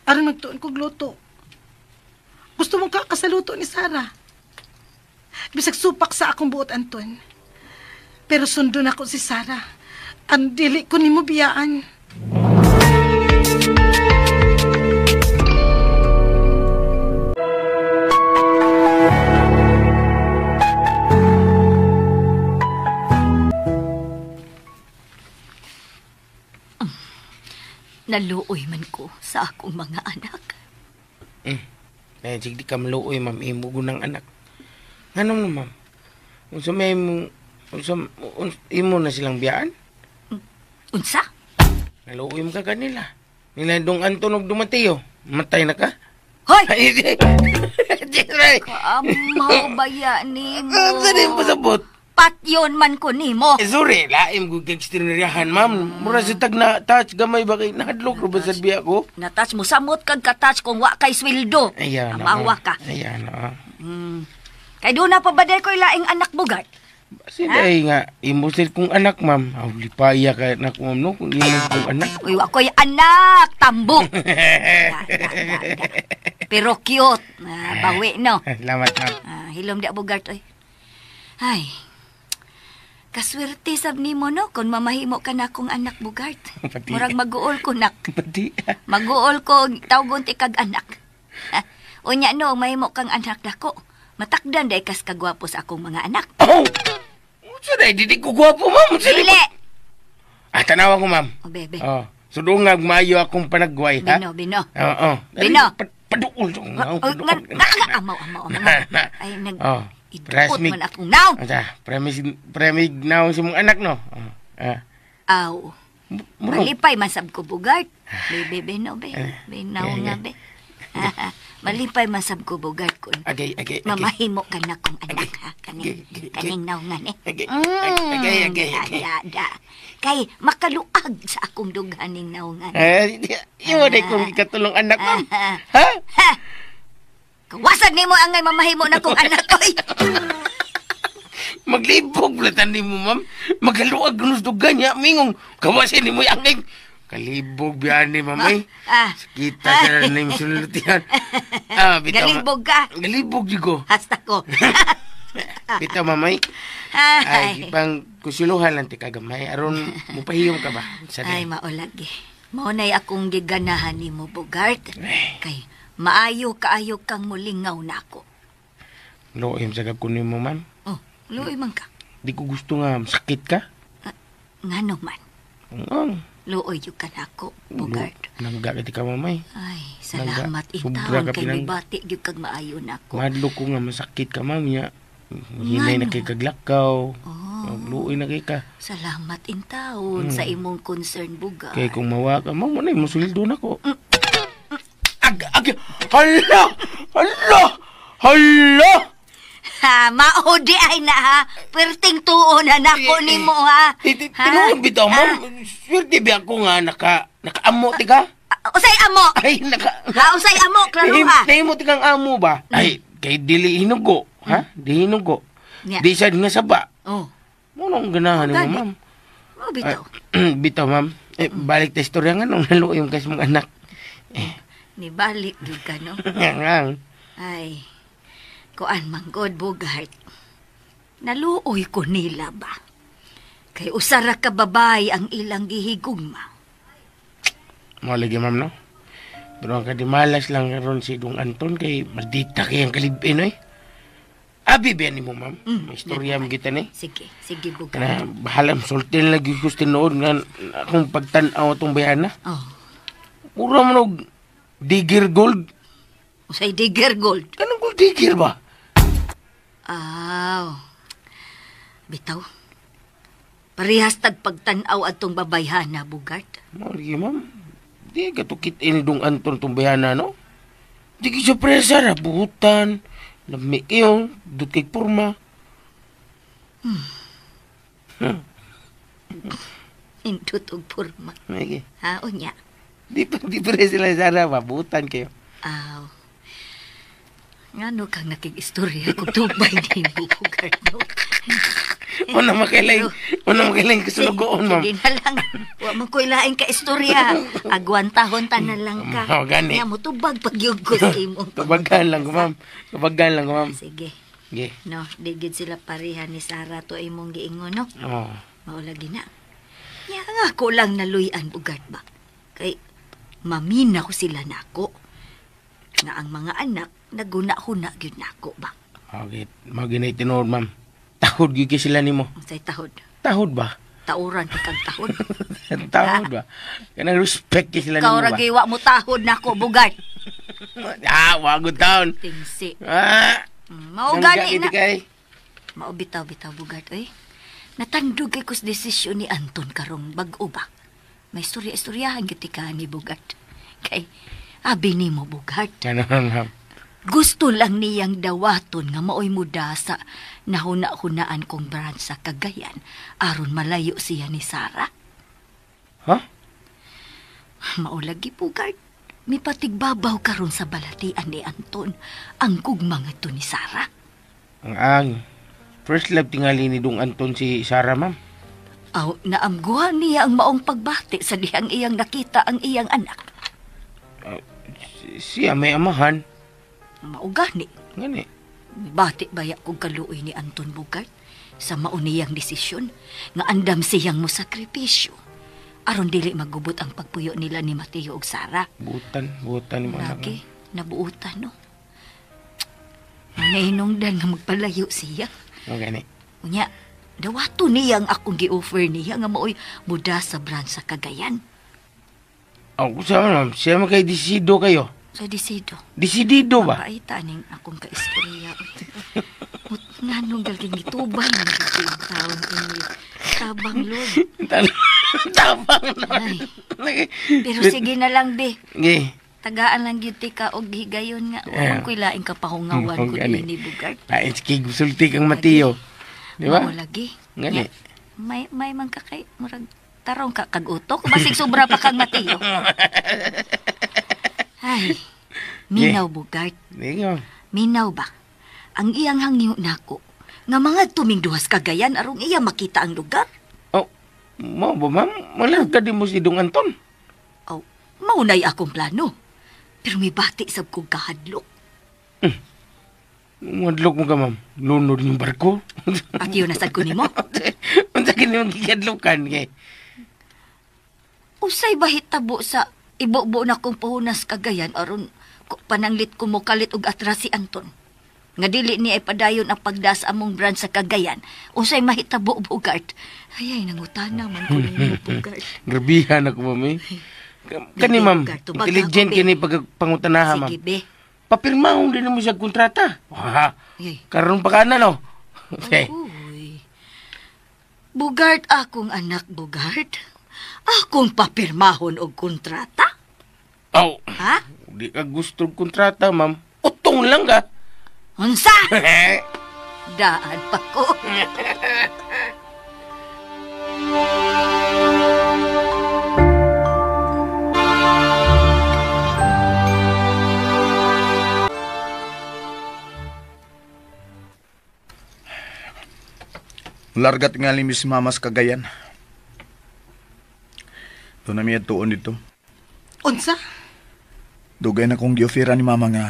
Aron magtuon kog luto. Gusto mong kakasaluto ni Sarah. Bisag supak sa akong buot, Anton. Pero sundon ako si Sarah. Ang dili ko nimo biyaan. Naluoy man ko sa akong mga anak. Sige, di ka maluoy, ma'am. Imo gunang anak. Nganong no, ma'am? Unsa may imo na silang biyaan? Unsa? Naluoy mo ka kanila. Nila dong Anton og Dumateo. Matay na ka? Hoy! Kaamaw baya nimo. Unsa din pasabot? Patyon man ko nimo. Eh, sorry, laim ko kay extraordinaryahan, ma'am. Mura sa tag na touch gamay ba kay nahadlok ro ba sa biya ko? Na-touch mo samot kag ka-touch kung wa kay sweldo. Ayan. Amawa ka. Ayan. Kay doon na pa ba kay laing anak bugart? Sila ay nga, imo sila kong anak, ma'am. Aw, lipaya ka anak, ma'am, no? Kung imo kong anak. Uy, ako'y anak, tambok. Da, da, da, da. Pero cute. Bawi, no? Salamat, ma'am. Hilom di bugart, oy. Ay, kaswerte sab nimo, no? Kung mamahimo ka na akong anak, bugart. Pati. Murag maguol ko, nak. Pati. Maguol ko, tawgon ti kag anak. Unya, no, mahimo kang anak dako. Matakdan day kas kagwapo sa akong mga anak. Oh! Unsa day dili ko gwapo, ma'am? Unsa Dili. Ah, tanawa ko, ma'am. O, bebe. Oh, sudungag maayo akong panagway, ha? Bino, bino. Oo. Bino. Paduol. Nga, nga, amaw, amaw, amaw. Ay, nag... Oh, Iduot man akong naong. Asa, premig naong si mong anak, no? Oh, ah. Aw. Malipay man sab ko, Bugart. Bebe, bino, be. Binaw nga, be. Malipay man sab ko, Bugart, kun. Agay, agay, agay. Mamahimo ka na kong anak, ha? Kaning, kaning naungan, eh. Agay, agay, agay, agay. Da, da. Kay makaluag sa akong dughaning naungan. Iyo na kong ikatulong anak, ma'am. Ha? Kawasan nimo angay mamahimo na kong anak, oy. Maglibog platan nimo, ma'am. Magaluag kunos dugan niya, mingong. Kawasan nimo angay. Kalibog biyan ni ma'am, eh. Kita sa nim sulutian. Ah, bitaw. Galibog ka. Galibog di ko. Hasta ko. Bitaw, ma'am, eh. Ay, pang kusiluhan lang ti kagamay. Aron mupahiyom ka ba? Ay, maolagi. Maunay akong giganahan nimo, Bugart. Kay maayo kaayo kang mulingaw na ako. Luoy sa ko nimo, ma'am. Oh, luoy man ka. Di ko gusto nga sakit ka. Ngano man. Oo. Luoy yung ka na ako, Bugart. Nangga ka ti ka, mamay. Ay, salamat intawon kay mibati gyud kag maayo na ako. Madlo ko nga masakit ka, ma'am. Nya, hinay na kay kaglakaw. Oh. Luoy na kay ka. Salamat intawon sa imong concern, Bugart. Kay kung mawa ka, ma'am, manay, musuldo na ko. Ag, ag, hala! Hala! Hala! Ha, maudi ay na ha. Perting tuo na nako nimo ha. Tinuod bitaw, ma'am. Swerte ba ako nga nakaamo ti ka? Usay amo. Ay, naka. Ha, usay amo, klaro ha. Nahimo ti kang amo ba? Ay, kay dili hinugo, ha? Di hinugo. Di sad nga saba. Oh. Mo nang ganahan nimo, ma'am. Oh, bitaw. Bitaw, ma'am. Eh, balik ta istorya nga nung naluoy yung kas mong anak. Nibalik gyud ka, no? Ay, kuan man god, Bugart. Naluoy ko nila ba? Kay usara ka babay ang ilang gihigugma. Mao lagi, ma'am, no? Pero ang kadimalas lang ron si Dong Anton kay maldita kay ang kalibin, oy. Abi ba ni mo, ma'am? May istorya mo kita ni. Sige, sige, Bugart. Kana bahala sultin lagi ko tinuod nga akong pagtan-aw atong bayana. Oh. Mura man og digger gold. Usay digger gold? Kanang gold digger ba? Aw. Bitaw. Parehas tag pagtan-aw atong babayhana, Bugart. Mao lagi, ma'am. Di ka to kit-in dong Anton tong bayhana, no? Di ka siya presa ra, buhutan. Lami kayo, dut kay porma. Indot og porma. Lagi. Ha, unya. Di pa di presa sila Sara, mabutan kayo. Aw. Ngano kang nakig-istorya kung tubay ni mo, Bugart, no? Una makailain kasunugoon, ma'am. Hindi na lang. Wa man ko'y laing ka istorya. Agwantahon ta na lang ka. Oh, gani. Nga mo, tubag pagyugos imo. Tubagan lang ko, ma'am. Tubagan lang ko, ma'am. Sige. Sige. No, digid sila pareha ni Sara to imong giingon, no? Oo. Maulagi na. Ya nga ko lang naluyan, Bugart ba? Kay mamina ko sila nako. Nga ang mga anak, naguna-huna gyud nako ba? Okay, maginay tinuod, ma'am. Tahod gyud sila nimo. Unsay tahod? Tahod ba? Tauran kag tahod. Tahod ba? Kanang respect kay sila nimo ba? Ikaw ra wa mo tahod nako, Bugart. Ah, wagod taon. Tingsi. Ah. Mao gani na. Mao bitaw-bitaw, Bugart, oy. Natandog kay kus desisyon ni Anton karong bag-o ba? May istorya-istoryahan gyud ka ni Bugart. Kay abi nimo, Bugart. Ano, ma'am? Gusto lang niyang dawaton nga maoy muda sa nahuna-hunaan kong branch sa Cagayan aron malayo siya ni Sara. Ha? Maulagi, Bugart. Mipatigbabaw karon sa balatian ni Anton ang gugma ngadto ni Sara. Ang first love tingali ni Dong Anton si Sara, ma'am. Aw, naamguhan niya ang maong pagbati sa dihang iyang nakita ang iyang anak. Siya may amahan. Maugani. Ngani. Bati baya kong kaluoy ni Anton, Bugart sa mauniyang desisyon nga andam siyang mosakripisyo aron dili magubot ang pagpuyo nila ni Mateo ug Sara. Butan ni mga anak. Lagi, nabuutan, no? Nahinungdan nga magpalayo siya. Magani. Unya, Dawato niya ang akong gi-offer niya nga maoy muda sa branch sa Cagayan. Ako sa ma'am, siya man kay desido kayo. Sa desido. Desidido ba? Paita ning akong kaistorya. Nganong galging gitubay na naging taon ini. Tabang Lord. Tabang Lord. Pero sige na lang, be. Okay. Tagaan lang gyud ka og higayon nga. Yeah. Ko'y laing kapahungawan ko dinhi, Bugart. Lain sige sulti kang Mateo. Di ba? Mao lagi. Ngani. May man ka kay murag tarong ka kag utok basig sobra pa kang Mateo. Ay. Minaw, Bugart. Minaw ba? Ang iyang hangyo nako nga mga tuming duhas Cagayan arong iya makita ang lugar. Oh, mao ba ma'am? Malarga di mo si Dong Anton. Oh, maunay akong plano. Pero may bati sab kong kahadlok. Madlok mo ka, ma'am. Lunod yung barko. Patiyo na sad ko nimo. Unsa kini mong gikadlokan kay? Usay ba hitabo sa ibubo na kong puhunas Cagayan aron pananglit ko mo kalit og atras si Anton. Nga dili niya ipadayon ang pagda sa among branch sa Cagayan. Usay mahitabo, Bugart. Ay, ay, nangutana man ko nimo, Bugart. Grabihan ako, ma'am. Kani, ma'am, intelligent kini pagpangutanaha, ma'am. Sige, be. Papirmahon din mo siya kontrata. Ha, karon pa ka na, no? Okay. Uy. Bugart, akong anak, Bugart. Akong papirmahon og kontrata? Oh. Ha? Di ka gusto og kontrata, ma'am. Utong lang ka. Unsa? Daan pa ko. Larga tingali mi si Mama sa Cagayan. Doon na miya tuon dito. Unsa? Dugay na kong giofira ni Mama nga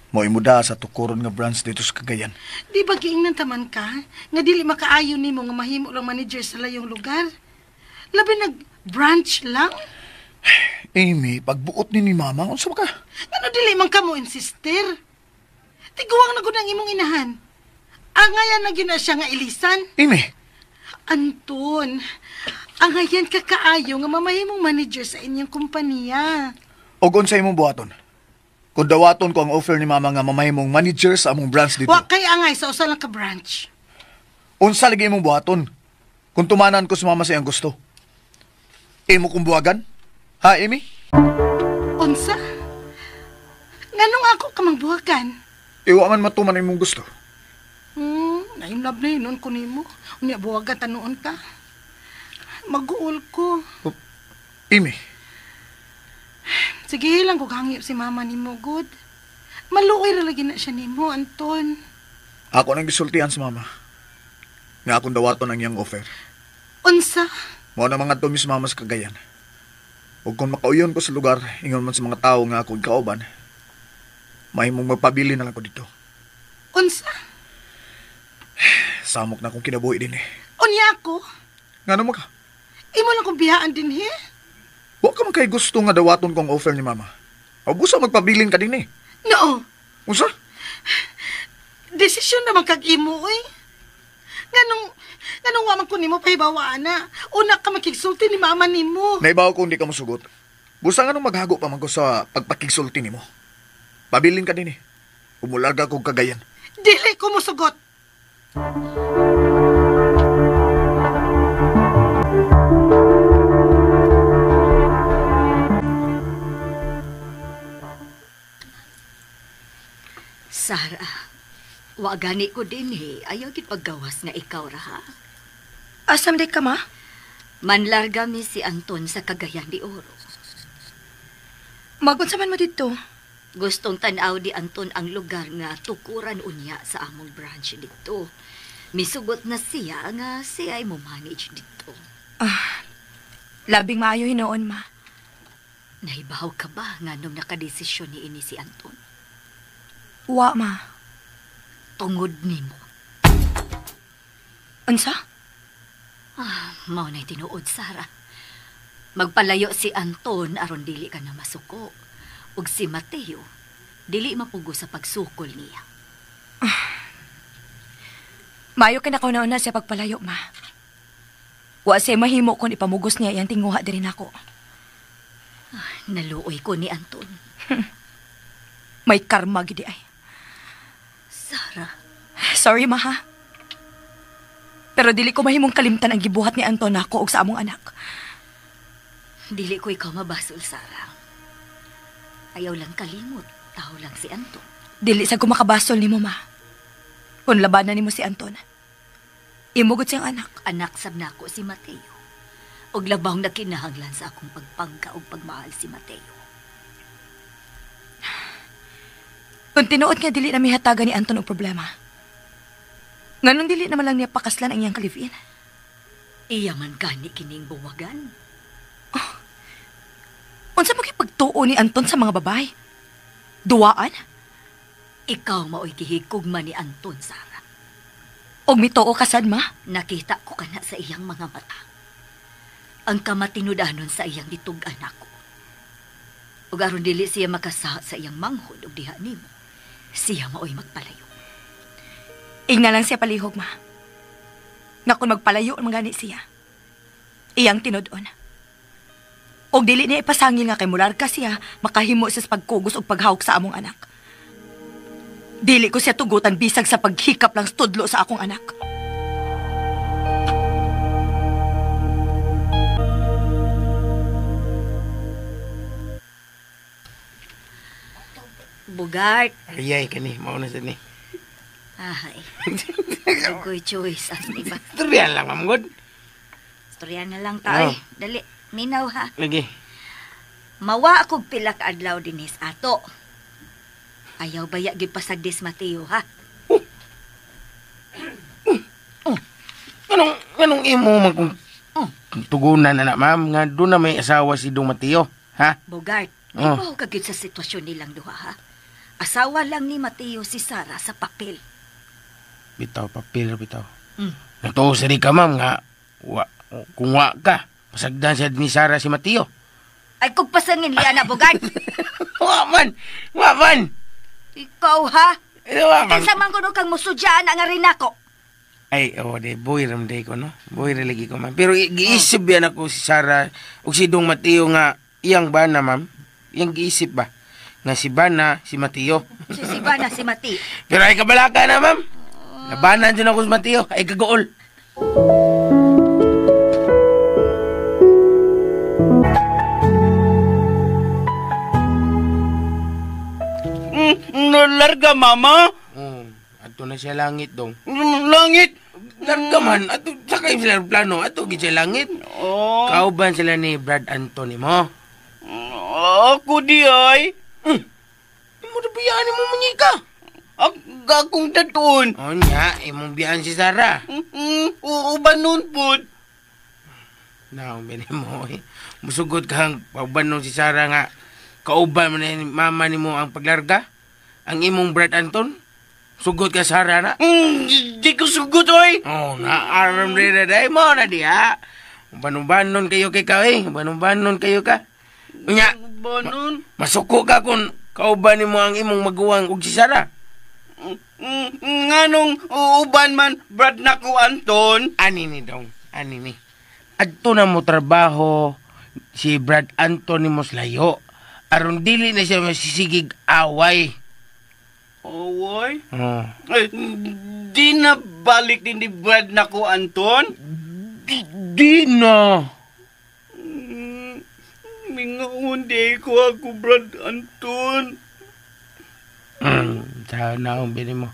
moimuda sa tukuron nga branch dito sa Cagayan. Di ba giingnan taman ka? Nga dili makaayo nimo nga mahimo lang manager sa layong lugar. Labi nag branch lang? Amy, pagbuot ni Mama, unsa ba ka? Ano dili man ka mo insister? Tiguang na gud ang imong inahan. Angayan na gyud na siya nga ilisan. Amy! Anton, angayan ka kaayo nga mamahimong manager sa inyong kumpanya. Og unsa imong buhaton? Kung dawaton ko ang offer ni Mama nga mamahimong manager sa among branch dito. Wa kay angay sa usa lang ka branch. Unsa lagi imong buhaton? Kung tumanan ko sa Mama sa iyang gusto. Imo kong buwagan? Ha, Amy? Unsa? Nganong ako ka mangbuwagan? Iwa man matuman imong gusto. Nainlove na yun ko nimo. Unya buwagan tanuon ka. Mag-uol ko. Oh, Amy. Sige lang kung hangyo si Mama nimo, good. Maluoy ra lagi na siya nimo, Anton. Ako nang gisultihan sa Mama. Nga akong dawaton ang iyang offer. Unsa? Mao na mga tumi sa Mama sa Cagayan. Ug kung makauyon ko sa lugar, ingon man sa mga tao nga akong kauban, mahimong magpabili na lang ko dito. Unsa? Samok na akong kinabuhi din eh. Unya ako? Ngano mo ka? Imo lang kong biyaan din he. Wa ka man kay gusto nga dawaton kong offer ni Mama. O busa magpabilin ka din eh. No. Unsa? Desisyon naman kag imo eh. Nganong wa man ko nimo pahibawaan na. Una ka makigsulti ni Mama nimo. Naibaw ko hindi ka mosugot. Busa nganong maghago pa man ko sa pagpakigsulti nimo. Pabilin ka din eh. Umularga kog Cagayan. Dili ko mosugot. Sarah, wa gani ko din eh. Ayaw gid paggawas nga ikaw ra ha. Asam di ka ma? Manlarga mi si Anton sa Cagayan de Oro. Magunsa man mo dito? Gustong tan-aw di Anton ang lugar nga tukuran unya sa among branch dito. Misugot na siya nga siya ay mo manage dito. Ah, labing maayo hinoon ma. Nahibaw ka ba nga nung nakadesisyon ni ini si Anton? Wa, ma. Tungod nimo. Unsa? Ah, mao na'y tinuod, Sarah. Magpalayo si Anton aron dili ka na masuko. Ug si Mateo, dili mapugo sa pagsukol niya. Ah. Maayo kay nakauna-una siya pagpalayo, ma. Wa siya mahimo kung ipamugos niya iyang tinguha diri nako. Naluoy ko ni Anton. May karma gidi ay. Sarah. Sorry, ma, ha? Pero dili ko mahimong kalimtan ang gibuhat ni Anton nako og sa among anak. Dili ko ikaw mabasol, Sarah. Ayaw lang kalimot, tao lang si Anton. Dili sa ko makabasol nimo, ma. Kung labanan nimo si Anton, imugod siyang anak. Anak sab nako si Mateo. Og labaw na kinahanglan sa akong pagpangka og pagmahal si Mateo. Kung tinuod nga dili na mihatagan ni Anton og problema, nganong dili naman lang niya pakaslan ang iyang kalivin? Iya man gani kining buwagan. Oh. Unsa man pagtuo ni Anton sa mga babae? Duwaan? Ikaw maoy gihigugma ni Anton, Sarah. Og mituo ka sad, ma? Nakita ko kana sa iyang mga mata. Ang kamatinudanon sa iyang gitug-an ako. Ug aron dili siya makasaha sa iyang manghod og diha nimo, siya maoy magpalayo. Ingna lang siya palihog, ma. Nga kung magpalayo man gani siya, iyang tinud-on. Og dili niya ipasangil nga kay mularga siya, makahimo siya sa pagkugos og paghawk sa among anak. Dili ko siya tugutan bisag sa paghikap lang tudlo sa akong anak. Bugart. Ayay, kani, mauna sa ni. Ay, agoy choice, as di ba? Storyan lang, ma'am, good. Storyan na lang tayo. Oh. Dali, minaw ha. Lagi. Mawa akong pila ka adlaw dinis ato. Ayaw baya gipasagdis Mateo ha. Oh. Oh. Anong imo man kung tugunan na, ma'am, nga doon na may asawa si Dong Mateo, ha? Bugart, oh. Ipaw ka gyud sa sitwasyon nilang duha, ha? Asawa lang ni Mateo si Sarah sa papel. Bitaw, papel, bitaw. Natuo sa di ka, ma'am, nga wa, kung wa ka, pasagdan siya ni Sarah si Mateo. Ay, kung pasangin liya na, Bugart. Wa man, wa man. Ikaw, ha? Wa man. Kinsa man kuno kang musudyaan ang rin ako. Ay, oh, de, boy ramday ko, no? Boy religi ko, ma'am. Pero giisip yan ako si Sarah o si Dong Mateo nga iyang bana, ma'am. Iyang giisip ba? Nga si Bana, si Mateo. Si Bana, si Mateo. Pero ay kabalaka na, ma'am. Labanan dyan ako si Mateo. Ay kagool. Larga, mama. Ato na siya langit, dong. Langit? Larga man. Ato, sakay sila plano. Ato, gid siya langit. Oh. Kauban sila ni Brad Anthony mo. Ako di ay. Imo na biyaan mo munyika. Akong tatuon. O niya, imong biyaan si Sarah. Uuban nun po. Naong bini mo eh. Musugot kang pauban nun si Sarah nga. Kauban mo na ni mama ni mo ang paglarga. Ang imong Brad Anton. Sugot ka Sarah na. Di ko sugot oy. Oh, naaram rin na day mo na diha. Uban-ubanon kayo kay ka eh. Uban-ubanon kayo ka. Unya, masuko ka kung kauban ni mo ang imong maguwang og si Sarah. Nganong uuban man, Brad nako Anton? Ani ni dong, ani ni. Adto na mo trabaho si Brad Anton ni Moslayo. Aron dili na siya masisigig away. Away? Oh. Ay, di na balik din ni Brad nako Anton? Di na. Mingaon di ko ako Brad Anton. Sana akong bini mo.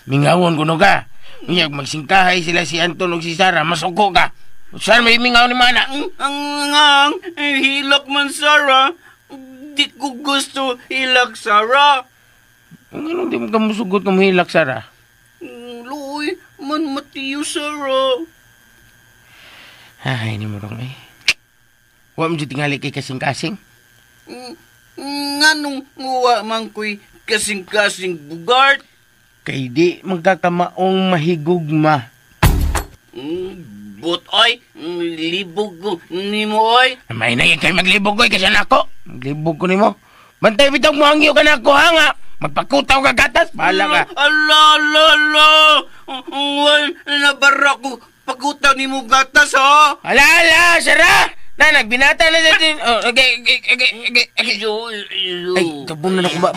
Mingawon kuno ka. Unyag magsingkahay sila si Anton o si Sarah. Masuko ka. Saan may mingaw ni mana? Ang hilak man, Sarah. Di ko gusto hilak, Sarah. Anong di mo ka musugot ng hilak, Sarah? Luoy, man Mateo, Sarah. Ay, hindi mo rong eh. Huwag mo tingali kay kasing-kasing. Nganong uwa man ko'y kasing-kasing, Bugart? Kay di magkakamaong mahigugma. But ay, libog ko nimo ay. May na kay maglibog ko kasi nako. Maglibog ko nimo. Bantay bitaw mo hangyo ka nako ha nga. Magpakutaw ka gatas, bahala ka. Ala, ala, ala. Wal, nabara ko. Pagkutaw ni mo gatas, ha? Ala, ala, Sara! Na, nagbinata na sa din. Oh, okay. Ay, kabong na ako ba?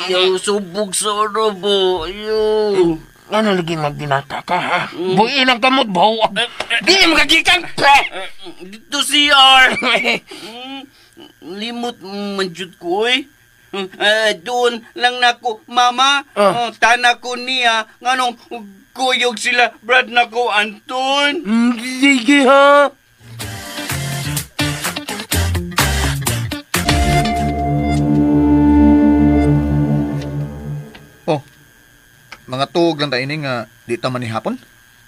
Ayaw, subog sa bo. Ayaw. Ano lagi magbinata ka, ha? Buin ang kamot, bawa. Di na makagikan, pre! Dito CR. Limot man jud ko, oy. Doon lang nako, mama. Oh. Tana ko niya, nganong kuyog sila, Brad nako, Anton. Sige, ha? Oh, mga tuog lang tayo ini nga di ta man ni hapon.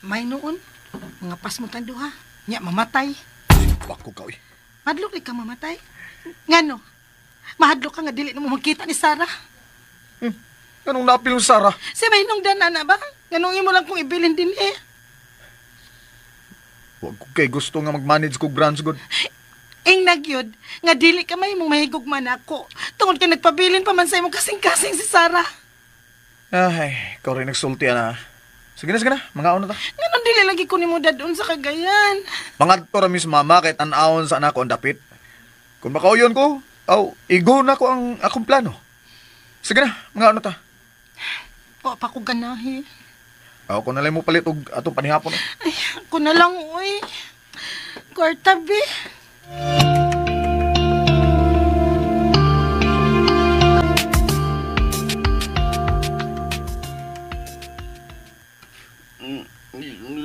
May noon, mga pasmutan duha. Nya mamatay. Bako ka, uy. Madlok di ka mamatay. Ngano? Mahadlok ka nga dili na mo magkita ni Sarah. Anong naapil ng Sarah? Si may nung dana na ba? Nganong imo lang kong ibilin din eh. Wag ko kay gusto nga mag-manage kog branch god. Ing nagyod, nga dili ka may mong mahigugma na ako. Tungod kay nagpabilin pa man sa imong kasing-kasing si Sarah. Ay, ikaw rin nagsulti na. Sige na, sige na. Mga na ta. Nganong dili lagi ko nimo dadon sa Cagayan. Mga to ra mis mama kay tan-awon sa anak ko ang dapit. Kung makauyon ko, aw, igo na ko ang akong plano. Sige na, mga ano ta. Wa pa ko ganahi. Aw, ko na lang mo palit og atong panihapon. Ay, ako na lang, uy. Kwarta, be.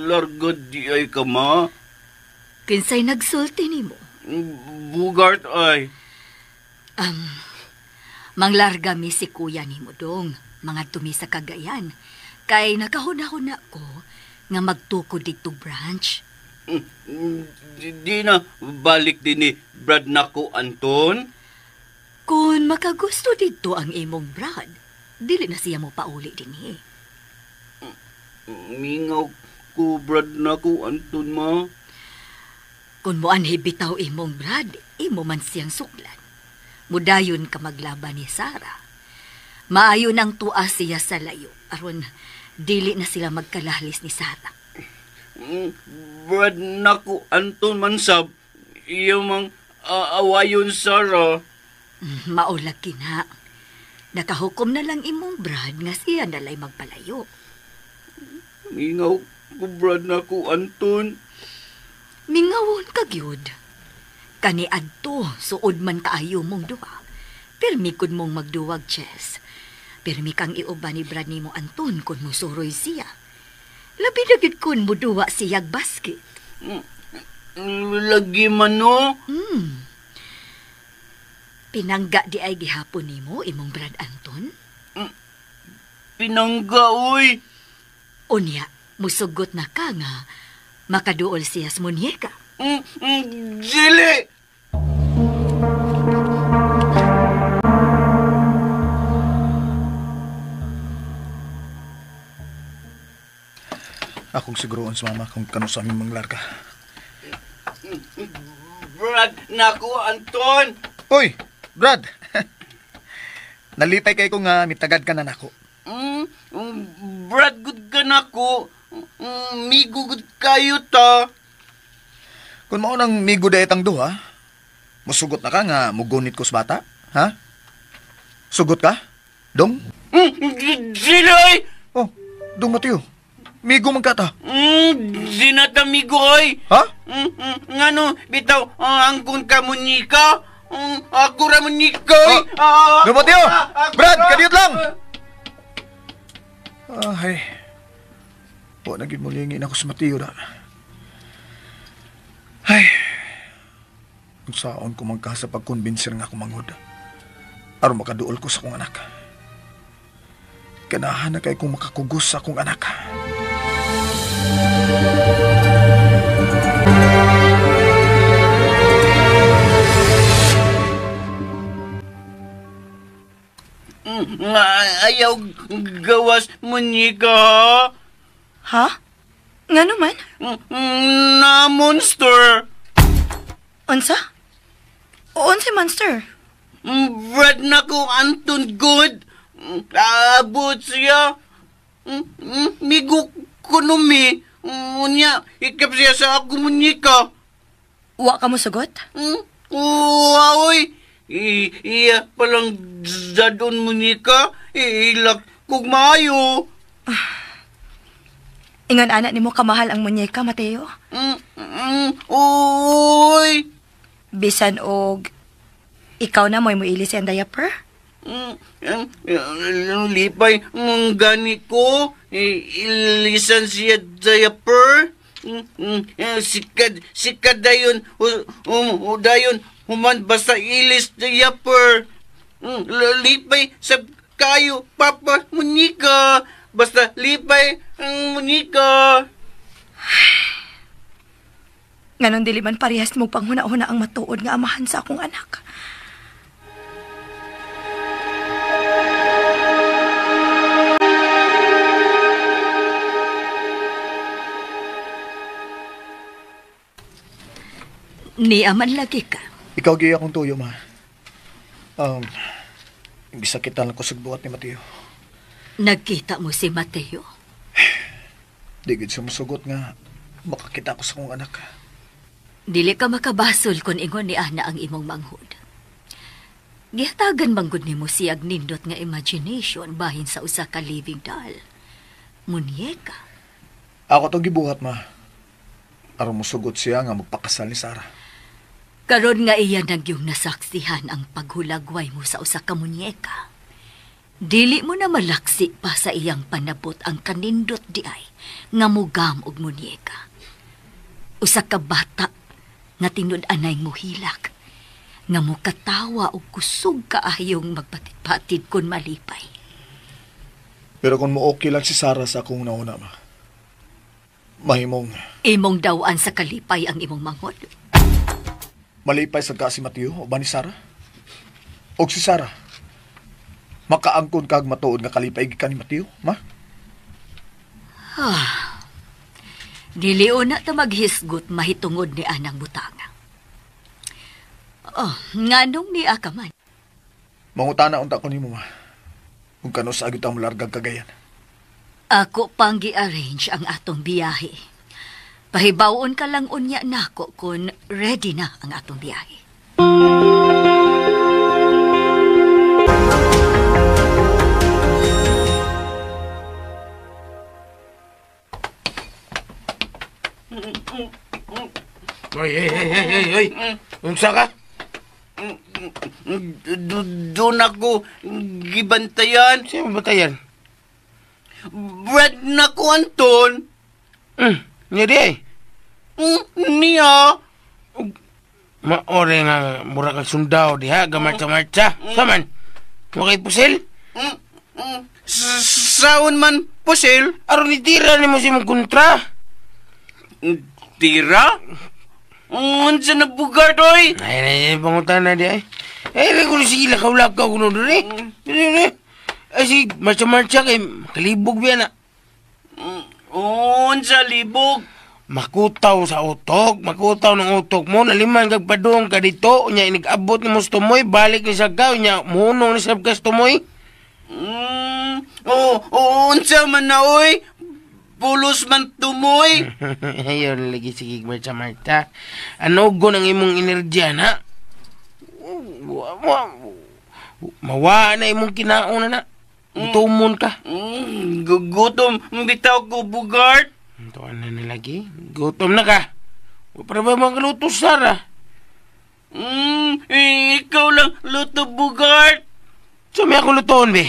Larga di ay ka, ma. Kinsay nagsulti nimo? Bugart ay. Manglarga mi si kuya nimo dong, mga tumi sa Cagayan. Kay nakahuna-huna ko nga magtukod dito branch. Di na balik din ni Brad nako, Anton. Kung makagusto dito ang imong Brad, dili na siya mo pauli dinhi. Mingaw ko, Brad nako, Anton, ma. Kung moanhi bitaw imong Brad, imo man siyang suklan. Mudayon ka maglaban ni Sarah. Maayo nang tuwa siya sa layo, aron dili na sila magkalahlis ni Sarah. Brad nako, Anton mansab. Iyo mang awayon, Sarah. Maulag kina. Nakahukom na lang imong Brad nga siya nalay magpalayo. Mingaw ko, Brad nako, Anton. Mingawon ka gyud. Kani adto suod man kaayo mong duha. Pirmi kud mong magduwag chess. Pirmi kang iuban ni Brad nimo Anton kun musuroy siya. Labi na gyud kun muduwa siyag basket. Lagi man, no? Pinangga di ay gihapon nimo imong Brad Anton. Pinangga, uy. Unya, musugot na ka nga makaduol siya sa munyeka. Dili! Akong siguroon sa mama kung kano sa aming manglarga. Brad nako, Anton. Uy, Brad! Nalipay kay ko nga mitagad ka na nako. Brad, good ka nako. Migo good kayo ta. Kung mao nang migo daetang duha, musugot na ka nga mugunit ko sa bata, ha? Sugot ka? Dong? Dili! Oh, Dong Mateo. Migo man ka ta. Di na ta migo, oy. Ha? Ngano, bitaw, angkon ka munika? Ako ra munika, oy. Oh, Dong Mateo! Brad, kadiyot lang! Ay. Wa na gid mo lingin ako sa Mateo da. Ay. Unsaon ko man ka sa pagkumbinser nga ako manghod. Aron makaduol ko sa akong anak. Ganahan na kay kong makakugos sa akong anak. Ayaw gawas munika. Ha? Ngano man? Na monster. Unsa? Unsa monster? Brad na ko, Anton good. Abot siya. Migo ko numi. Unya, ikap siya sa ako munyika. Wa ka mo sugot? Uy! Iya palang dadon munyika. Ilak kog maayo. Ingon anak nimo kamahal ang munyeka, Mateo. Uy! Bisan og ikaw na mo'y muili siyang diaper? Lipay mong gani ko. Ilisan siya diaper. Sikad dayon. Dayon human basta ilis diaper. Lipay sa kayo, Papa Munika. Basta lipay ang munika. Nganon dili man parehas mo panghuna-huna ang matuod nga amahan sa akong anak. Niya man lagi ka. Ikaw gyud akong tuyo, ma. Gisakitan lang ko sa buhat ni Mateo. Nagkita mo si Mateo? Di gid siya musugot nga makakita ko sa akong anak. Dili ka makabasol kung ingon ni Ana ang imong manghud. Gihatagan manggod nimo siyag nindot nga imagination bahin sa usa ka living doll. Munyeka. Ako to gibuhat, ma. Aron musugot siya nga magpakasal ni Sarah. Karon nga iya nagyong nasaksihan ang paghulagway mo sa usa ka munyeka. Dili mo na malaksi pa sa iyang panabot ang kanindot di ay nga mugam og munyeka. Usa ka bata nga tinud-anay muhilak, nga mukatawa og kusog kaayong magpatid-patid kun malipay. Pero kung mo okay lang si Sarah sa akong nauna, ma, mahimong... Imong dawan sa kalipay ang imong manghod. Malipay sa ka si Mateo o ba ni Sarah? Og si Sarah, makaangkon kag matuod nga kalipay gikan ni Mateo, ma? Dili na ta maghisgot mahitungod ni anang butanga. Oh, nganong niya ka man? Mangutana unta ko nimo, ma. Kung kano sa agyo ta molargag Cagayan. Ako pang gi-arrange ang atong biyahe. Pahibawon ka lang unya nako kung ready na ang atong biyahe. Oy, hey, hey, hey, hey, hey. Unsa ka? Doon ako gibantayan. Sino bantayan? Brad na ko, Anton. Niya di ay? Niya. Maore nga, mura kang sundaw diha, gamarcha-marcha. Saman, wakay pusil? Saon man pusil? Aron itira ni mo si mong kontra. Tira? Unsa na bugar, doy? Ay, pangutan na di ay. Ay, regulo sige, lakaw-lakaw ko nun doon eh. Ay, sige, marcha-marcha kay makalibog biya na. Unsa libog? Makutaw sa utok, makutaw ng utok mo. Naliman kag padung ka dito, nya inigabot ni mo sa tumoy, balik ni sa gaw, nya muhunong ni sa tumoy. Unsa man na, oy? Pulos man tumoy. Ayun, lagi sige, marcha-marcha. Ano go ng imong enerhiya na? Mawa na imong kinaon na. Gutomon ka. Gutom, bitaw ko, Bugart. Tuan na na lagi. Gutom na ka. Para ba magluto, Sarah? Ikaw lang luto, Bugart. So, may ako lutoon, be?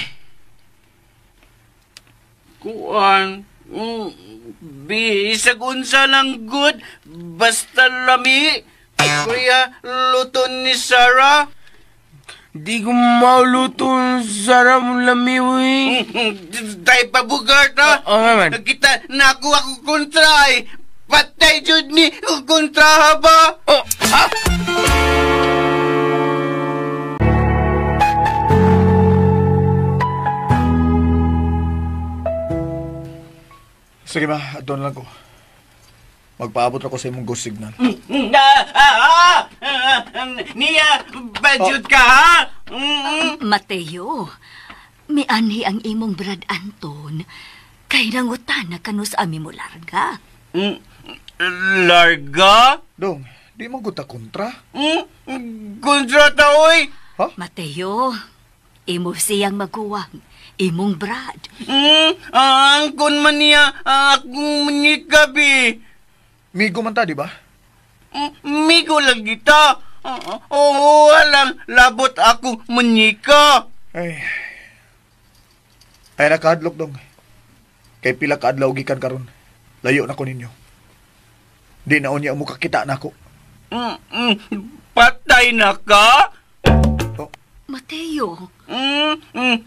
Kuan. Bisag unsa lang good, basta lami. Kuya, luto ni Sarah. Di ko mauluto Sarah mong lami, uy. Tay pa, Bugart, ha? Oo nga man. Kita, nakuha ko kontra, eh. Patay, jud ni, kontra, ha ba? Oh, ha? Sige ma, doon lang ko. Magpaabot ako sa imong ghost signal. Niya, budget ka, ha? Mateo, mianhi ang imong Brad Anton kay nangutan na kanu sa ami mo larga. Larga? Dong, di man gud ta kontra. Kontra ta, oy! Ha? Mateo, imo siyang maguwang, imong Brad. Angkon man niya akong munyikabi. Migo man ta, di ba? Migo lang kita. Oo, walang labot akong munyika. Ay, ay nakahadlok, dong. Kay pila kaadlaw gikan karon. Layo na ko ninyo. Di na unya mo kakita na ako. Patay na ka? Oh. Mateo.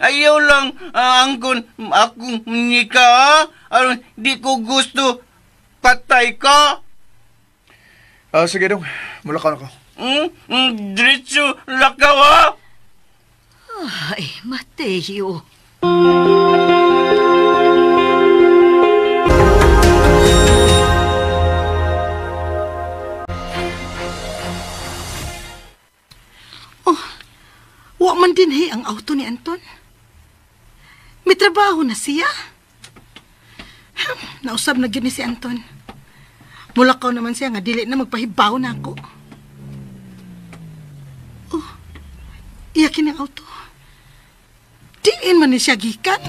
Ayaw lang angkon akong munyika. Aron di ko gusto patay ka. Sige dong, mulakaw na ko. Diretso lakaw, ha? Ay, Mateo. Oh, wa man din ang auto ni Anton. May trabaho na siya. Nausab na gyud ni si Anton. Mulakaw naman siya nga dili na magpahibaw na ako. Oh, iyakin ang auto. Diin man ni siya gikan.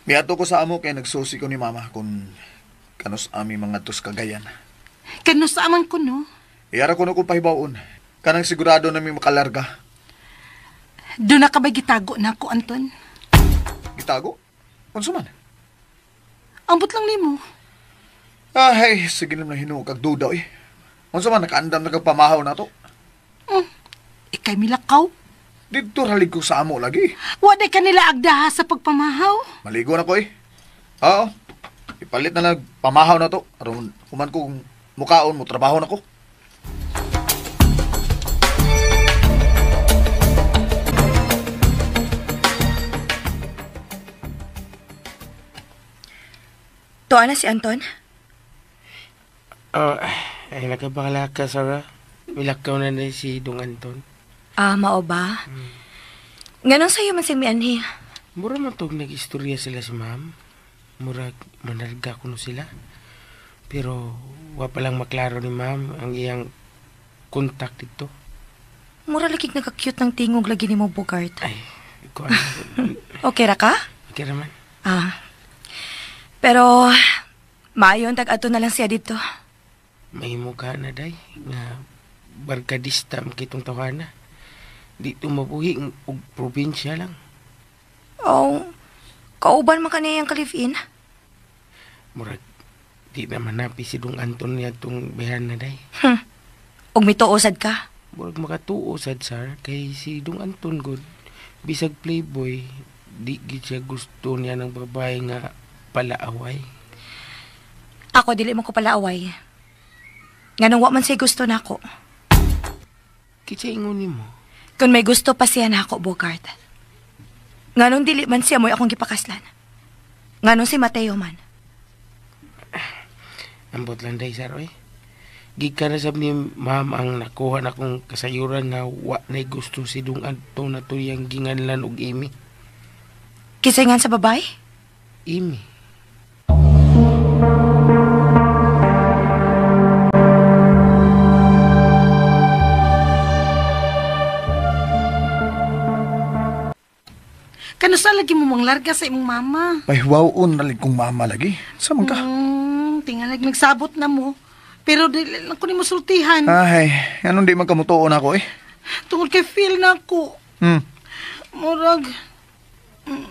Miadto ko sa amo kay nagsusi ko ni mama kung kanus ami mga tos Cagayan. Kanus aman ko, no? Iyara ko na kung pahibawon. Kanang sigurado na may makalarga. Doon na ka ba'y gitago na ako, Anton? Gitago? Unsa man? Ambot lang nimo. Ay, sige naman na hinuog kag duda, eh. Unsa man, nakaandam na kag pamahaw na to. Ikay milakaw. Dito ralig ko sa amo lagi. Wa day kanila agdaha sa pagpamahaw. Maligo na ko, eh. Oo. Ipalit na lang pamahaw na to. Aron human kong mukaon mo, trabaho na ko. Tuwa na si Anton? Ay, nakabangla ka, Sarah. Milakaw na na si Dong Anton. Ah, mao ba? Nganong sa'yo man siyang mianhi? Mura man tog nag-istorya sila si ma'am. Mura manarga kuno sila. Pero wa pa lang maklaro ni ma'am ang iyang kontak dito. Mura lagi nagka-cute ng tingog lagi ni mo, Bogart. Ay, ko ano. Okay ra ka? Okay ra man. Ah. Pero maayon tag-adto na lang siya dito. May mukha na day nga barkadista makitong tawhana. Dito mabuhi og probinsya lang. Oh, kauban man kaniyang ka-live-in. Murag di na manapi si Dong Anton niya tong bayan na day. Og mituo sad ka? Murag makatuo sad sir kay si Dong Anton god bisag playboy di gid siya gusto niya ng babae nga palaaway. Ako dili mo ko palaaway. Nganong wa man siya gusto nako. Kitsa ingon nimo? Kung may gusto pa siya nako, Bogart. Nganong dili man siya mo'y akong gipakaslan. Nganong si Mateo man. Ambot lang day sir, oy. Gikan na sab ni ma'am ang nakuha na kong kasayuran nga wa na'y gusto si Dong Anton na tuyang ginganlan og Amy. Kisay ngan sa babae? Amy. Kanusa lagi mo manglarga sa imong mama? Pahiwaon na kong mama lagi. Sa man ka? Tingalag nagsabot na mo. Pero dili lang ko nimo sultihan. Ay, anong di man kamutuon ako eh? Tungod kay feel na ako.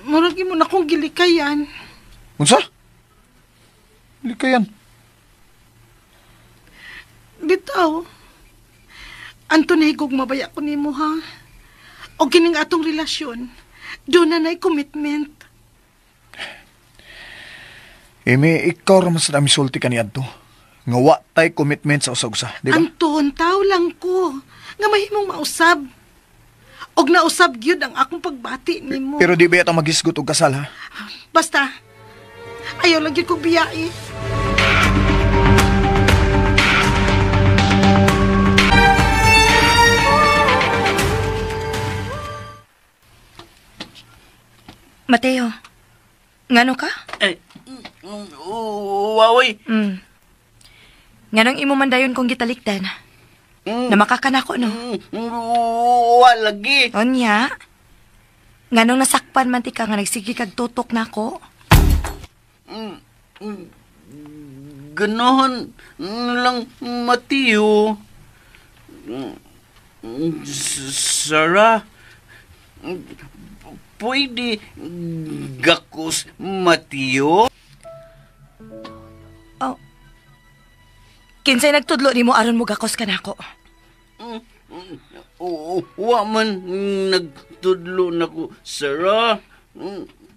Murag imo na akong gilikayan. Unsa? Gilikayan? Bitaw. Anton, higog mabaya ko nimo ha. O kining atong relasyon, doon na na'y commitment. Amy, ikaw raman sa dami sulti ka ni Adto. Nga wa tay commitment sa usag-usa, di ba? Anton, tao lang ko. Nga mahimong mausab. Og nausab gyud ang akong pagbati nimo. Pero di ba ito magisgot og kasal, ha? Basta, ayaw lang gyud kong biyai. Mateo, ngano ka? Eh, waoy. Nganong imo man dayon kong gitalikdan? Namakaka na ako, no? Wa lagi. Onya, nganong nasakpan man ti ka nga nagsige kag tutok na ako? Ganahan lang, Mateo. Sarah, pwede gakos, Mateo? Oh. Kinsay nagtudlo nimo aron mo gakos ka nako? Wa man nagtudlo nako, Sarah.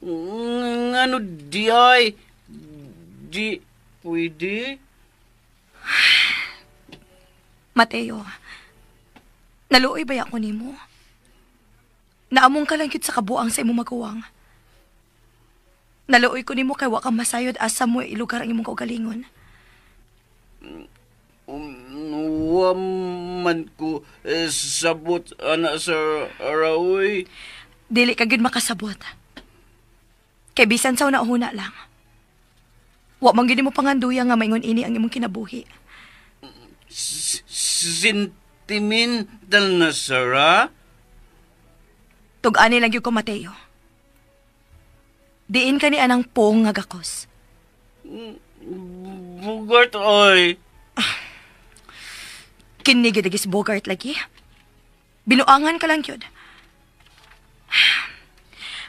Ngano di ay? Di pwede? Mateo, naluoy ba ako nimo? Naamong ka lang gyud sa kabuang sa imong maguwang. Naluoy ko nimo kay wa ka masayod asa mo ilugar ang imong kaugalingon. Wa man ko sabot ana sa Raoy. Dili ka gyud makasabot. Kay bisan sa una-una lang. Wa man gyud nimo panganduya nga maingon ini ang imong kinabuhi. Sentimental na, Sarah. Tug-ani lang gyud ko, Mateo. Diin ka ni anang pong nga gakos. Bugart, oy. Kini gyud agis Bogart lagi. Binuangan ka lang gyud.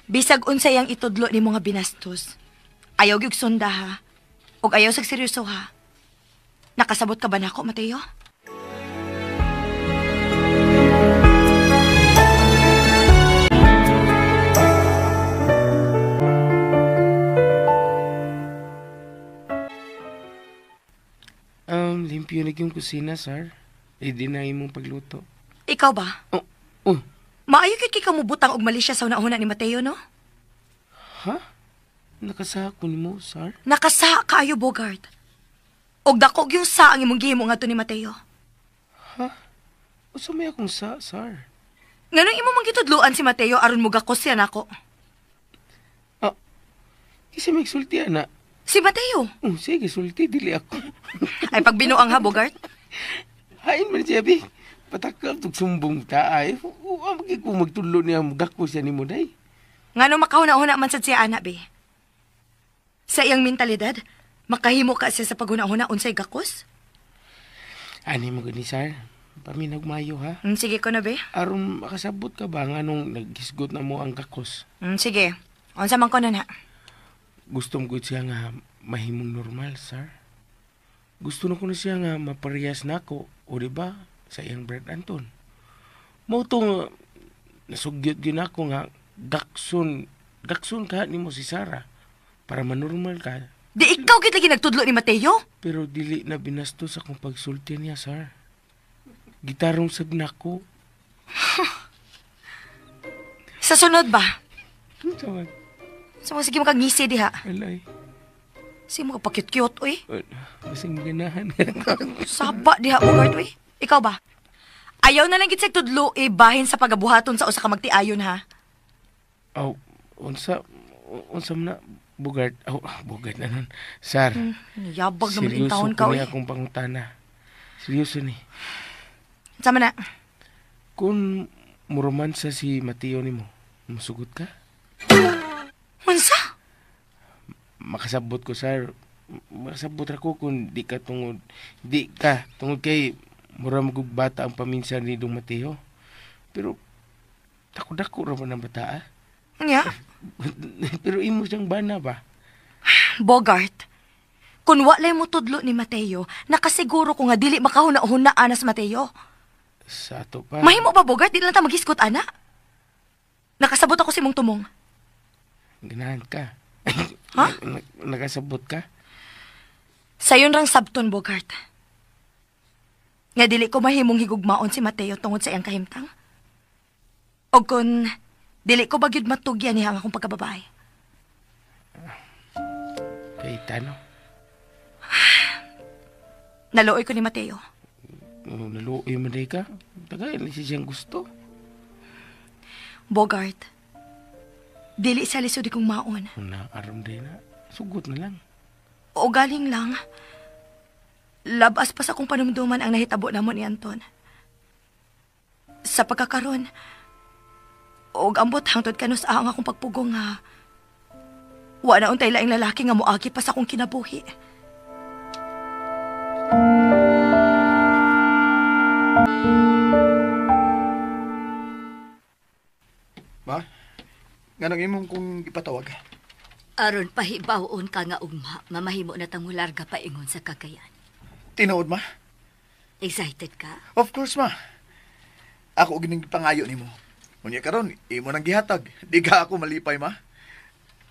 Bisag unsay ang itudlo nimo nga binastos. Ayaw gyud sunda ha. Og ayaw sag seryoso ha. Nakasabot ka ba nako, Mateo? Limpyo na yung kusina, sir. Di na imong pagluto. Ikaw ba? Oh, oh. Maayo gyud kay kamubutang og mali siya sa una-una ni Mateo, no? Ha? Nakasako nimo, sir? Nakasa kaayo, Bogart. Og dako gyud sa ang imong gihimo ngadto ni Mateo. Ha? Usa may akong sa, sir? Nganong imo man gitudloan si Mateo aron mugakos siya nako? Ah, kasi may sulti ana. Si Mateo. Oh, sige, sulti dili ako. Ay pagbinuang ha, Bogart. Hain man siya, bi. Patakal tug sumbong ta ay. Wa man ko magtudlo niya mugako siya nimo day. Ngano makahuna-huna man sad siya ana, bi. Sa iyang mentalidad, makahimo ka siya sa paghuna-huna unsay gakos? Ani mo gani, sir. Paminag mayo ha. Sige ko na, bi. Aron makasabot ka ba nganong naghisgot na mo ang gakos? Sige. Unsa man ko na na. Gusto mo siya nga mahimong normal, sir. Gusto na ko na siya nga maparehas nako, o di ba, sa iyang Brad Anton. Mao to nasugyot gyud nako nga gakson ka nimo si Sarah para manormal ka. Di ikaw gid lagi nagtudlo ni Mateo? Pero dili na binastos akong pagsulti niya, sir. Gitarong sab nako. Sa sunod ba? Tawag. Sa mga sige mo kag ngisi diha. Alay. Sige mo ka pakyut-kyut, uy. Basing ganahan. Saba diha, Bogart, uy. Ikaw ba? Ayaw na lang gid sa tudlo, eh, bahin sa pagabuhaton sa usa ka magtiayon, ha? Aw, unsa man na, Bogart. Aw, Bogart na nun. Sir. Yabag naman in taon ka, Seryoso ko uy. ni akong pangutana. Seryoso ni. Sama na. Kung muromansa si Mateo nimo, musugot ka? Unsa? Makasabot ko, sir. Makasabot ra ko kung di ka tungod kay mura magug bata ang paminsan ni Dong Mateo. Pero dako-dako ra man ang bata, ah. Nya? Pero imo siyang bana ba? Bogart, kung walay mo tudlo ni Mateo, nakasiguro ko nga dili makahuna-huna anas Mateo. Sa ato pa. Mahimo ba, Bogart? Di lang ta maghisgot, ana? Nakasabot ako sa imong tumong. Ganahan ka. Ha? Nakasabot ka? Sayon rang sabton, Bogart. Nga dili ko mahimong higugmaon si Mateo tungod sa iyang kahimtang. O kung dili ko ba gyud matugyan niya ang akong pagkababae. Kahit ano? Naluoy ko ni Mateo. Oh, naluoy mo di ka? Tagay, siya siyang gusto. Bogart, dili siya lisod kong maon. Na, aram din na. Sugot na lang. O galing lang. Labas pa sa akong panumduman ang nahitabo namo ni Anton. Sa pagkakaron, og ambot hangtod kanus ang akong pagpugong nga wa na untay laing lalaki nga moagi pa sa akong kinabuhi. Ma, nganong imong kong ipatawag? Aron pahibawon ka nga ugma, mamahimo na tang mularga paingon sa Cagayan. Tinuod, ma? Excited ka? Of course, ma. Ako gining pangayo nimo. Unya karon, imo nang gihatag. Di ka ako malipay, ma.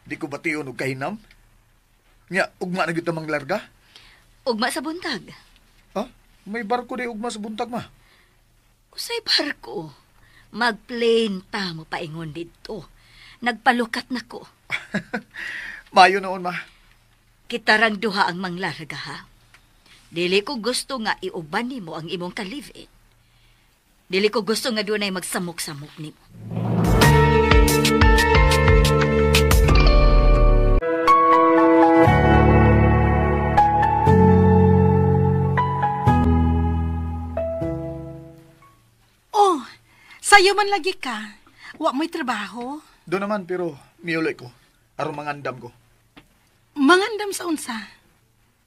Di ko bation og kahinam. Nya, ugma na gyud ta manglarga. Ugma sa buntag. Ha? May barko di ugma sa buntag, ma. Usay barko. Magplane ta mo paingon didto. Nagpalukat na ko. Mayo noon, ma. Kitarang duha ang manglarga, ha? Dili ko gusto nga iuban nimo ang imong ka-live-in. Dili ko gusto nga dunay magsamok-samok nimo. Oh, sayo man lagi ka. Wa mo'y trabaho. Doon naman, pero miuloy ko. Aron mangandam ko. Mangandam sa unsa?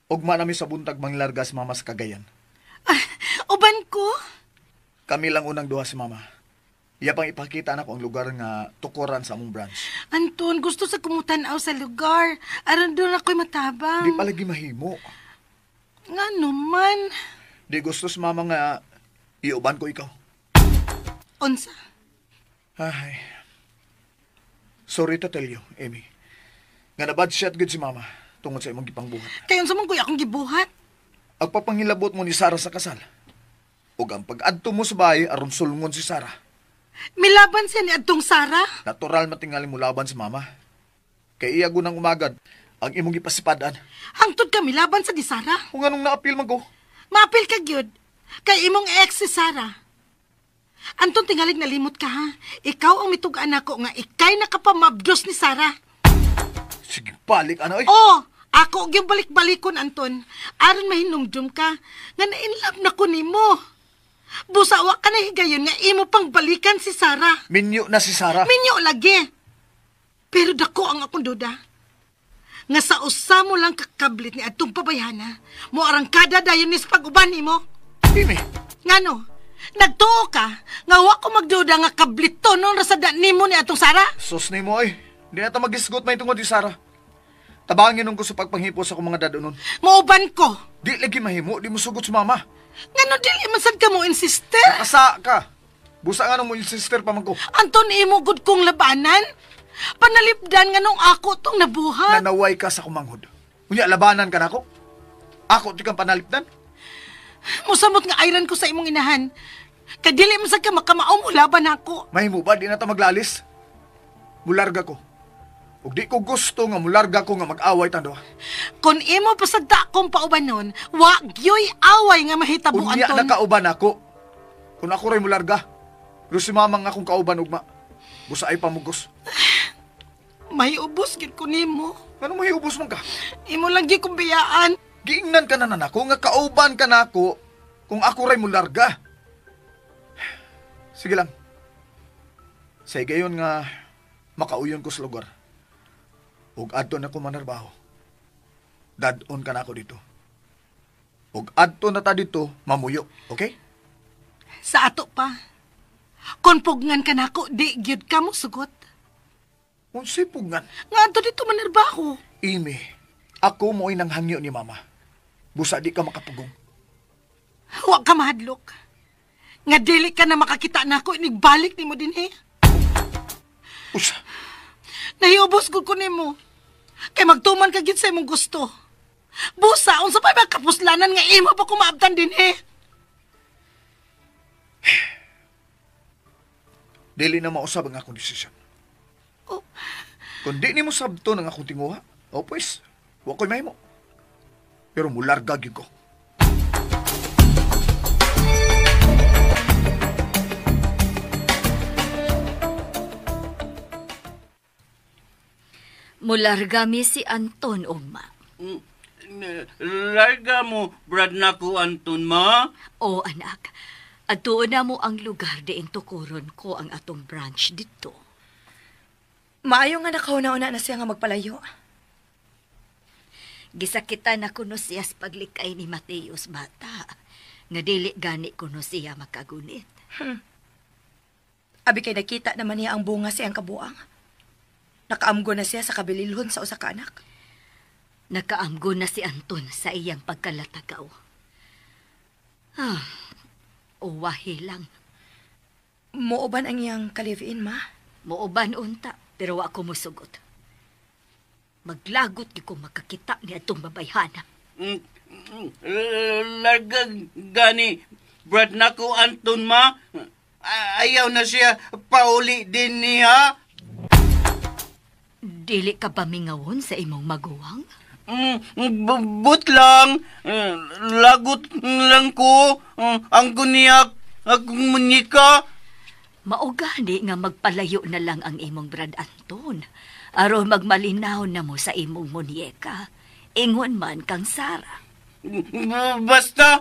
Ugma nami sa buntag manglarga si Mama sa Cagayan. Ah, uban ko? Kami lang unang duha si Mama. Iya pang ipakita na ko ang lugar nga tukoran sa among branch. Anton, gusto sa kumutanaw sa lugar. Aron doon ako'y matabang. Di palagi mahimo. Nga naman. Di gusto si Mama nga iuban ko ikaw. Unsa? Ay. Sorry to tell you, Amy. Nga na bad shot gud si Mama tungod sa imong gipangbuhat. Kaya unsa man kuya akong gibuhat? Ang papangilabot mo ni Sarah sa kasal. Ug ang pag-adto mo sa bahay aron sulngon si Sarah. Milaban siya ni adtong Sarah? Natural matingali mo laban si Mama. Kay iya gunang umagad ang imong gipasipadan. Hangtod ka milaban sa di Sarah? Kung anong naapil man ko? Maapil ka gyud. Kay imong ex si Sarah. Anton, tingalig nalimot ka ha. Ikaw ang mitugaan nako nga ikay nakapamabdos ni Sarah. Sige, balik ano eh. Oh, ako og yung balik-balikon, Anton. Aron mahinumdum ka nga na-inlove na ko nimo. Busa wa ka na higayon nga imo pang balikan si Sarah. Minyo na si Sarah. Minyo lagi. Pero dako ang akong duda. Nga sa usa mo lang kakablit ni adtong pabayhana, mo arangkada dayon ni sa pag-uban nimo. Imi. Ngano? Nagtuo ka nga wa ko magduda nga kablito nun rasada nimo ni atong Sarah? Sus nimo ay. Di na ta magisgot may tungod ni Sarah. Tabangin nung ko sa pagpanghipo sa akong mga dadonon. Mauban ko. Di lagi mahimo, di mo sugot sa mama. Ngano dili man sad ka mo insister? Nakasa ka. Busa nga nung mo insister pa man ko. Anton, imo gud kong labanan. Panalipdan nga nung ako tong nabuhat. Nanaway ka sa kumanghod. Unya, labanan ka na ako. Ako ti kang panalipdan. Musamot nga ayran ko sa imong inahan. Kadili man sad ka makamao mo laban ako. Mahimo ba di na ta maglalis? Mularga ko. Ug di ko gusto nga mularga ko nga mag-away tando. Kung imo pasagda akong pauban nun, wa gyoy away nga mahitabo, Unya Anton. nakauban ako. Kung ako ray mularga. Pero si mama nga akong kauban ugma. Busa ay pamugos. May ubos gyud ko nimo. Ngano may ubos man ka? Imo lang gyud kong biyaan. Giingnan ka na nako nga kauban ka nako kung ako ray mularga. Sige lang. Sa higayon nga makauyon ko sa lugar. Ug adto na ko manarbaho. Dad-on ka na ako dito. Ug adto na ta dito mamuyo, okay? Sa ato pa. Kung pugnan ka nako, di gyud ka mo sugot. Unsay pugnan? Nga adto dito manarbaho. Ime, ako mo'y nanghangyo ni mama. Busa di ka makapugong. Wa ka mahadlok. Nga dili ka na makakita nako, inigbalik nimo dinhi. Usa. Nahiubos gud ko nimo. Kay magtuman ka gid sa imong gusto. Busa, unsa pa ba kapuslanan nga imo pa kumaabtan dinhi? Dili na mausab ang akong desisyon. Oh. Kung di nimo sabton ang akong tinguha, o pues, wa ko'y mahimo. Pero mularga gyud ko. Mularga mi si Anton ugma. Larga mo, Brad nako Anton, ma. O anak, adtuon na mo ang lugar diin tukuron ko ang atong branch dito. Maayo nga nakauna-una na siya nga magpalayo. Gisakitan na kuno siya sa paglikay ni Mateus bata. Nga dili gani kuno siya makagunit. Abi kay nakita naman niya ang bunga siyang kabuang. Nakaamgo na siya sa kabililhon sa usa ka anak. Nakaamgo na si Anton sa iyang pagkalatagaw. Ah, uwahi lang. Muuban ang iyang ka-live-in, ma? Muuban unta, pero wa ko musugot. Maglagot di ko makakita ni atong babayhana. Larga gani, Brad nako Anton, ma. Ayaw na siya pauli din niya. Dili ka ba mingawon sa imong maguwang? But lang. Lagot lang ko. Ang guniyak, akong munyika. Maugani nga magpalayo na lang ang imong Brad Anton. Aron magmalinaw na mo sa imong munyeka. Ingon man kang Sara. Basta,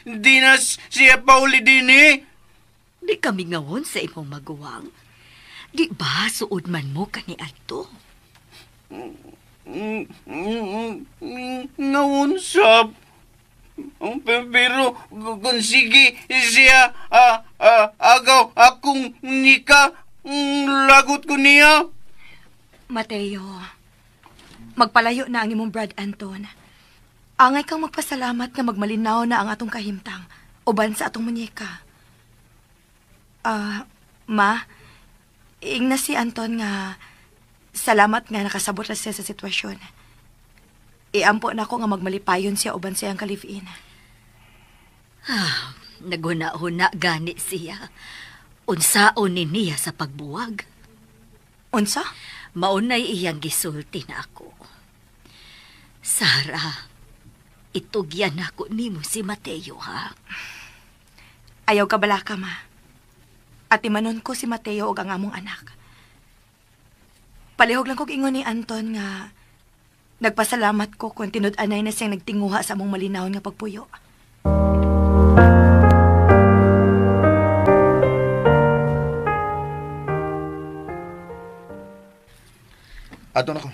di na siya pauli din eh. Di kami ngawon sa imong maguwang. Di ba suod man mo kani adto? Ngawon sab. Pero kung sige siya agaw akong nika, lagot ko niya. Mateo, magpalayo na ang imong Brad Anton. Angay kang magpasalamat nga magmalinaw na ang atong kahimtang uban sa atong munyeka. Ma, ing na si Anton nga salamat nga nakasabot na siya sa sitwasyon. Iampo na ako nga magmalipayon siya uban siyang ka-live-in. Ah, naghuna-huna gani siya. Unsaon ni niya sa pagbuwag? Unsa? Maunay iyang gisulti na ako. Sara, itugyan ako nimo si Mateo, ha? Ayaw ka bala ka, ma. At imanon ko si Mateo og ang among anak. Palihog lang kog ingon ni Anton nga nagpasalamat ko kung tinud-anay na siyang nagtinguha sa among malinawon nga pagpuyo. Ato na ko.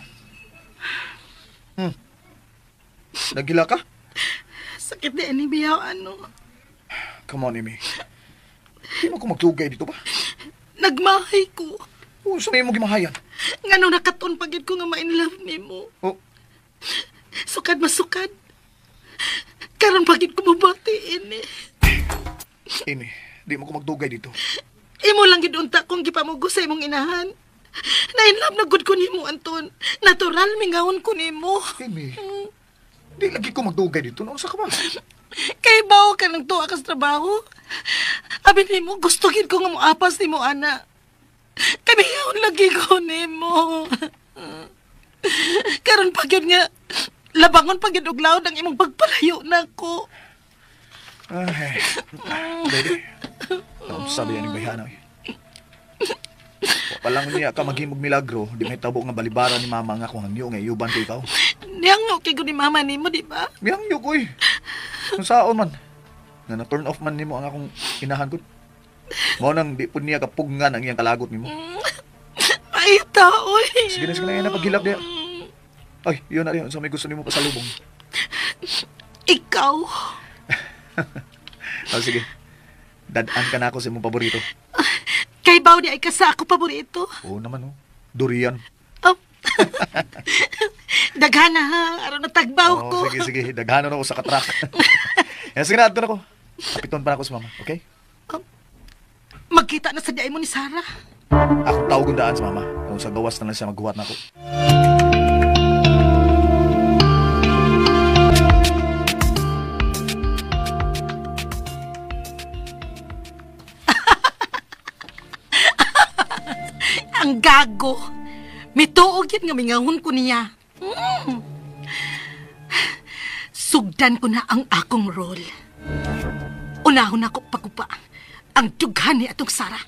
Nagila ka? Sakit na ini biyaw, ano? Come on, Amy. Di mo ko magtugay dito ba? Nagmahay ko. Oh, sa may mo gimahayan? Nganong nakatun pagid ko nga ma-inlove nimo. Oh. Sukad masukad. Karon pagid ko mabatiin eh. Amy, di mo ko magdugay dito. Imo lang gid unta kung gipamugo sa imong inahan. Na-inlove na gud ko nimo, Anton. Natural mingawon ko nimo. Amy, di lagi ko magdugay dito. Noon sa ka ba? Kay bawo ka nang tuwa ka sa trabaho. Abi nimo, gusto gid ko nga moapas nimo, ana. Kay mingawon lagi ko nimo. Karon pa gyud nga labangon pa gyud og laod ang imong pagpalayo nako. Ay, baby. Sabi yan yung bayhana. Walang niya ka maghimog milagro, di may tabo nga balibara ni mama nga kung hangyo nga iuban ko ikaw. Nihangyo kay ko ni mama nimo, di ba? Nihangyo ko eh. Kung saon man, nga na-turn off man nimo ang akong inahan ko. Mao nang di po niya kapugnan ang iyang kalagot nimo. Ay, tao eh. Sige na, sige na, yan na paghilak niya. Ay, yun na rin. Sa may gusto nimo pasalubong. Ikaw. Oh, sige. Dadaan ka na ako sa imong paborito. Kay baw di ay ka sa ako paborito. Oo naman, oh. Durian. Oh. Daghana ha. Aron natagbaw oh, ko. Sige, sige. Daghana na ako sa katrak. Yan, sige na, adto na ako. Kapiton pa na ako sa mama, okay? Magkita na sa diay mo ni Sarah. Akong tawag ang daan sa mama. Kung sa gawas na lang siya, maghuwat na ako. Gago. Mituog yun nga mingahon ko niya. Sugdan ko na ang akong role. Unahon ako pagkupa ang dughan ni atong Sara.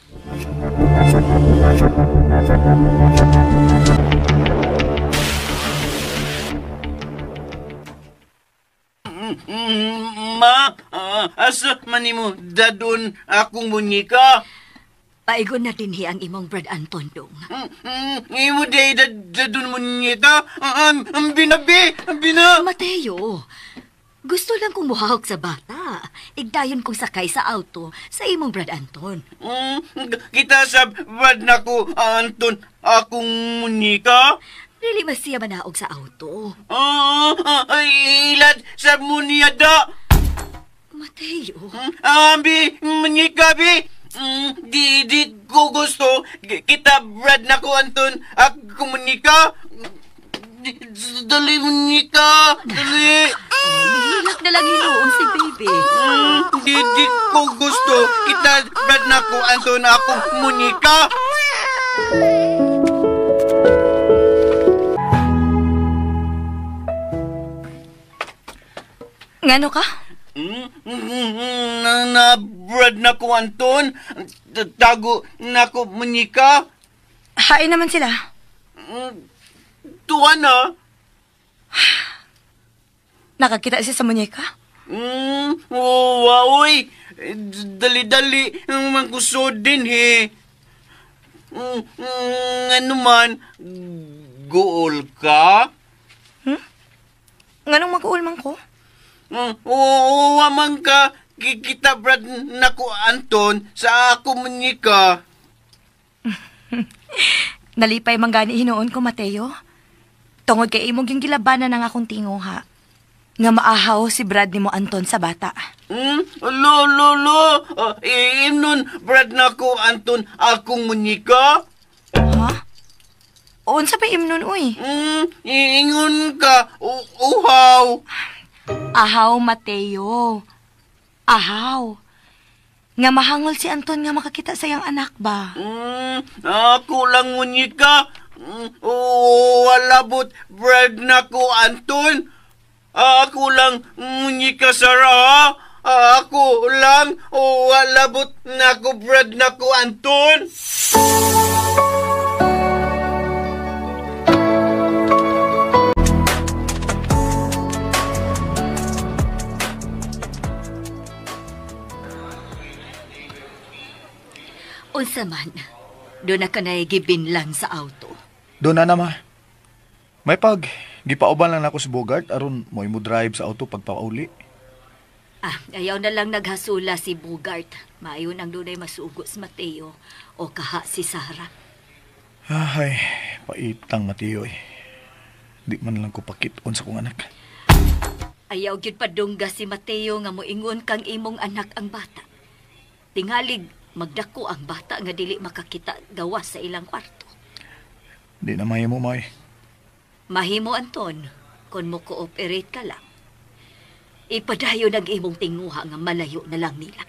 Ma, asa man nimo dadon akong munyika? Paigon na dinhi ang imong Brad Anton dong. Imo day dadon munyika? Ang binabi, ang bina. Mateo, gusto lang kong muhawak sa bata. Igdayon kong sakay sa auto sa imong Brad Anton. Kita sa Brad nako Anton akong munyika? Dili mas siya manaog sa auto. Ilad sa munyada. Mateo. Ambi, munyika bi. Di ko gusto. Kita Brad nako Anton akong munyika. Dali munyika. Dali. Hilak na lang hinuon si baby. Di ko gusto. Kita Brad nako Anton akong munyika. Ngano ka? Na Brad na ko Anton. Tago na ko munyika. Hain naman sila. Tuwa na. Nakakita siya sa munyeka? Wow, oy. Dali-dali mangkusod din he. Ano man, gool ka? Nganong mag-uul man ko? Oo, man ka. Kikita Brad nako Anton sa ako munyika. Nalipay man gani hinuon ko, Mateo. Tungod kay imong yung gilabanan ng akong tinguha. Nga maahaw si Brad nimo Anton sa bata. Lo, lo, lo. Imnon Brad nako Anton akong munyika. Ha? Unsa pa imnon uy? Ingon ka, uhaw. Ahaw, Mateo. Ahaw. Nga mahangol si Anton nga makakita sa iyang anak ba? Ako lang munyika. Walabot Brad nako Anton. Ako lang munyika Sara. Ako lang walabot nako Brad nako Anton. Unsa man, doon na ka naigibinlan sa auto. Doon na ma. May pag, gipauban lang nako si Bogart aron mo imo drive sa auto pagpauli. Ayaw na lang naghasula si Bogart. Maayon ang dunay masugo si Mateo o kaha si Sara. Ay, paitang Mateo eh. Di man lang ko pakiton sa kong anak. Ayaw gyud padungga si Mateo nga moingon kang imong anak ang bata. Tingalig magdako ang bata nga dili makakita gawas sa ilang kwarto. Di na mahimo, May. Mahimo, Anton, kung mo cooperate ka lang. Ipadayon ang imong tinguha nga malayo na lang nila.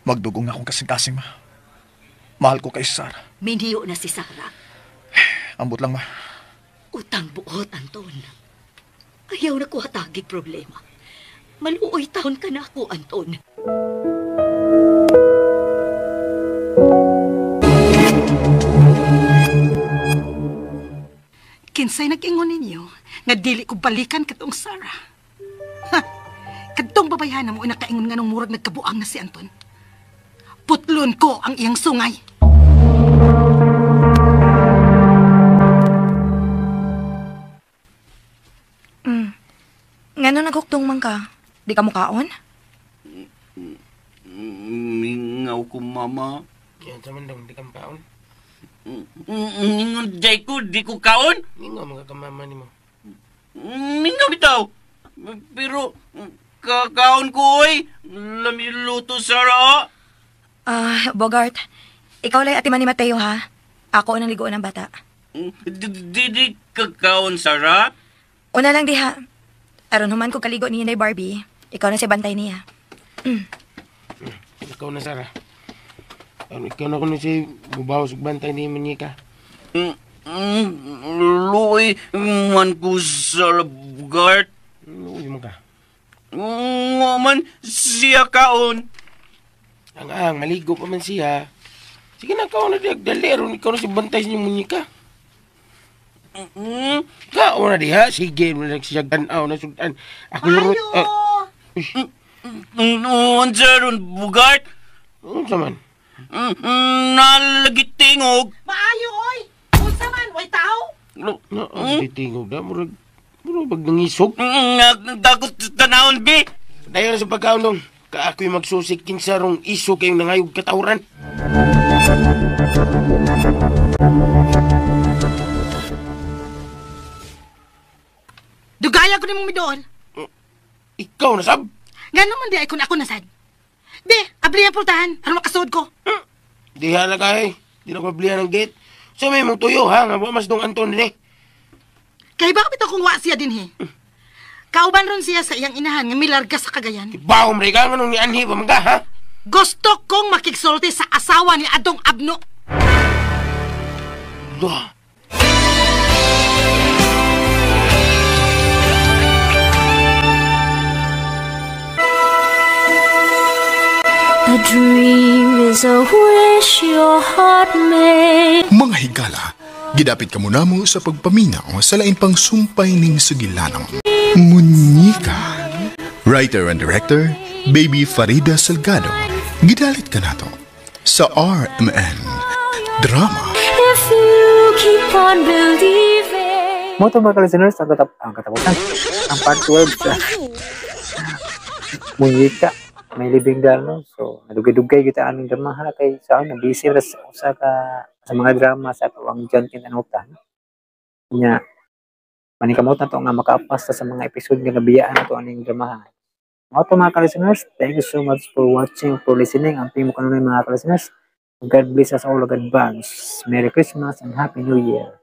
Magdugong na akong kasing-kasing, ma. Mahal ko kay Sara. Miniyo na si Sara. Ambot lang, ma. Utang buot, Anton. Ayaw na ko hatagig problema. Maluoy taon ka na ako, Anton. Kinsay nag-ingon ninyo nga dili ko balikan katong Sara. Ha, kadtong babayhana mo nakaingon nga nung murag nagkabuang na si Anton. Putlon ko ang iyang sungay. Ngano naghuktong man ka? Di ka mukaon? Mingaw ko, mama. Yan sa man dong, di ka mukaon? Mingaw day ko, di ko kaon? Mingaw mga kamama ni mo. Mingaw bitaw. Pero, kakaon ko, oy. Lamiluto, Sara. Bogart, ikaw lay atiman ni Mateo, ha? Ako ang ligoon ng bata. Di kakaon, Sara? Una lang diha. Aron human ko kaligo ni Inday Barbie, ikaw na si bantay niya. Ikaw na, Sara. Ano, ikaw na kuno si mubawas og bantay ni Munyika. Luoy man ko sa Bugart. Luoy man ka. Wa man siya kaon. Ang maligo pa man siya. Sige na, kaon na diha. Dali, aron ikaw na si bantay sa inyong munyika. Kaon na diha. Sige, wala siya ganaw na sudan. Ako yung... Unsa ron, Bugart? Unsa man? Nalagi tingog. Maayo, oy! Unsa man, way tao? No, tingog na. Murag bag nangisog. Takot tanawon, bi. Dayon na sa pagkaon dong. Ka ako'y magsusik kinsa rong iso kayong nangayog katawran. Dugaya ko nimong midool. Ikaw na sab. Ngano man di ay kun ako nasad. Be, abli ang pultahan aron makasuod ko. Diha na kay. Di na ko ablihan ng gate. Sa may mong tuyo ha, nga wa mas dong Anton ni. Kay ba bitaw kung wa siya dinhi? Kauban ron siya sa iyang inahan nga milarga sa Cagayan. Bawo man ka nganong ni anhi pa man ka ha? Gusto kong makigsulti sa asawa ni Adong Abno. Duh. A dream is a wish your heart made. Mga higala, gidapit ka muna mo sa pagpaminaw sa lain pang sumpay ning sugilanon. Munyika. Writer and director, Baby Farida Salgado. Gidalit ka nato sa RMN Drama. If you keep on believing. Mo to mga listeners, ang katapusan. Ang part 12 sa Munyika. May living doll, no? So, nadugay-dugay kita aning drama ha kay sa ano, busy ra sa sa mga drama sa ato ang John Kent Anota. No? Nya manikamot na to nga makaapas ta sa mga episode nga nabiyaan nato aning drama ha. Mga to mga ka-listeners, thank you so much for watching, for listening. Ang pimo kanunay mga ka-listeners. God bless us all, God advance. Merry Christmas and Happy New Year.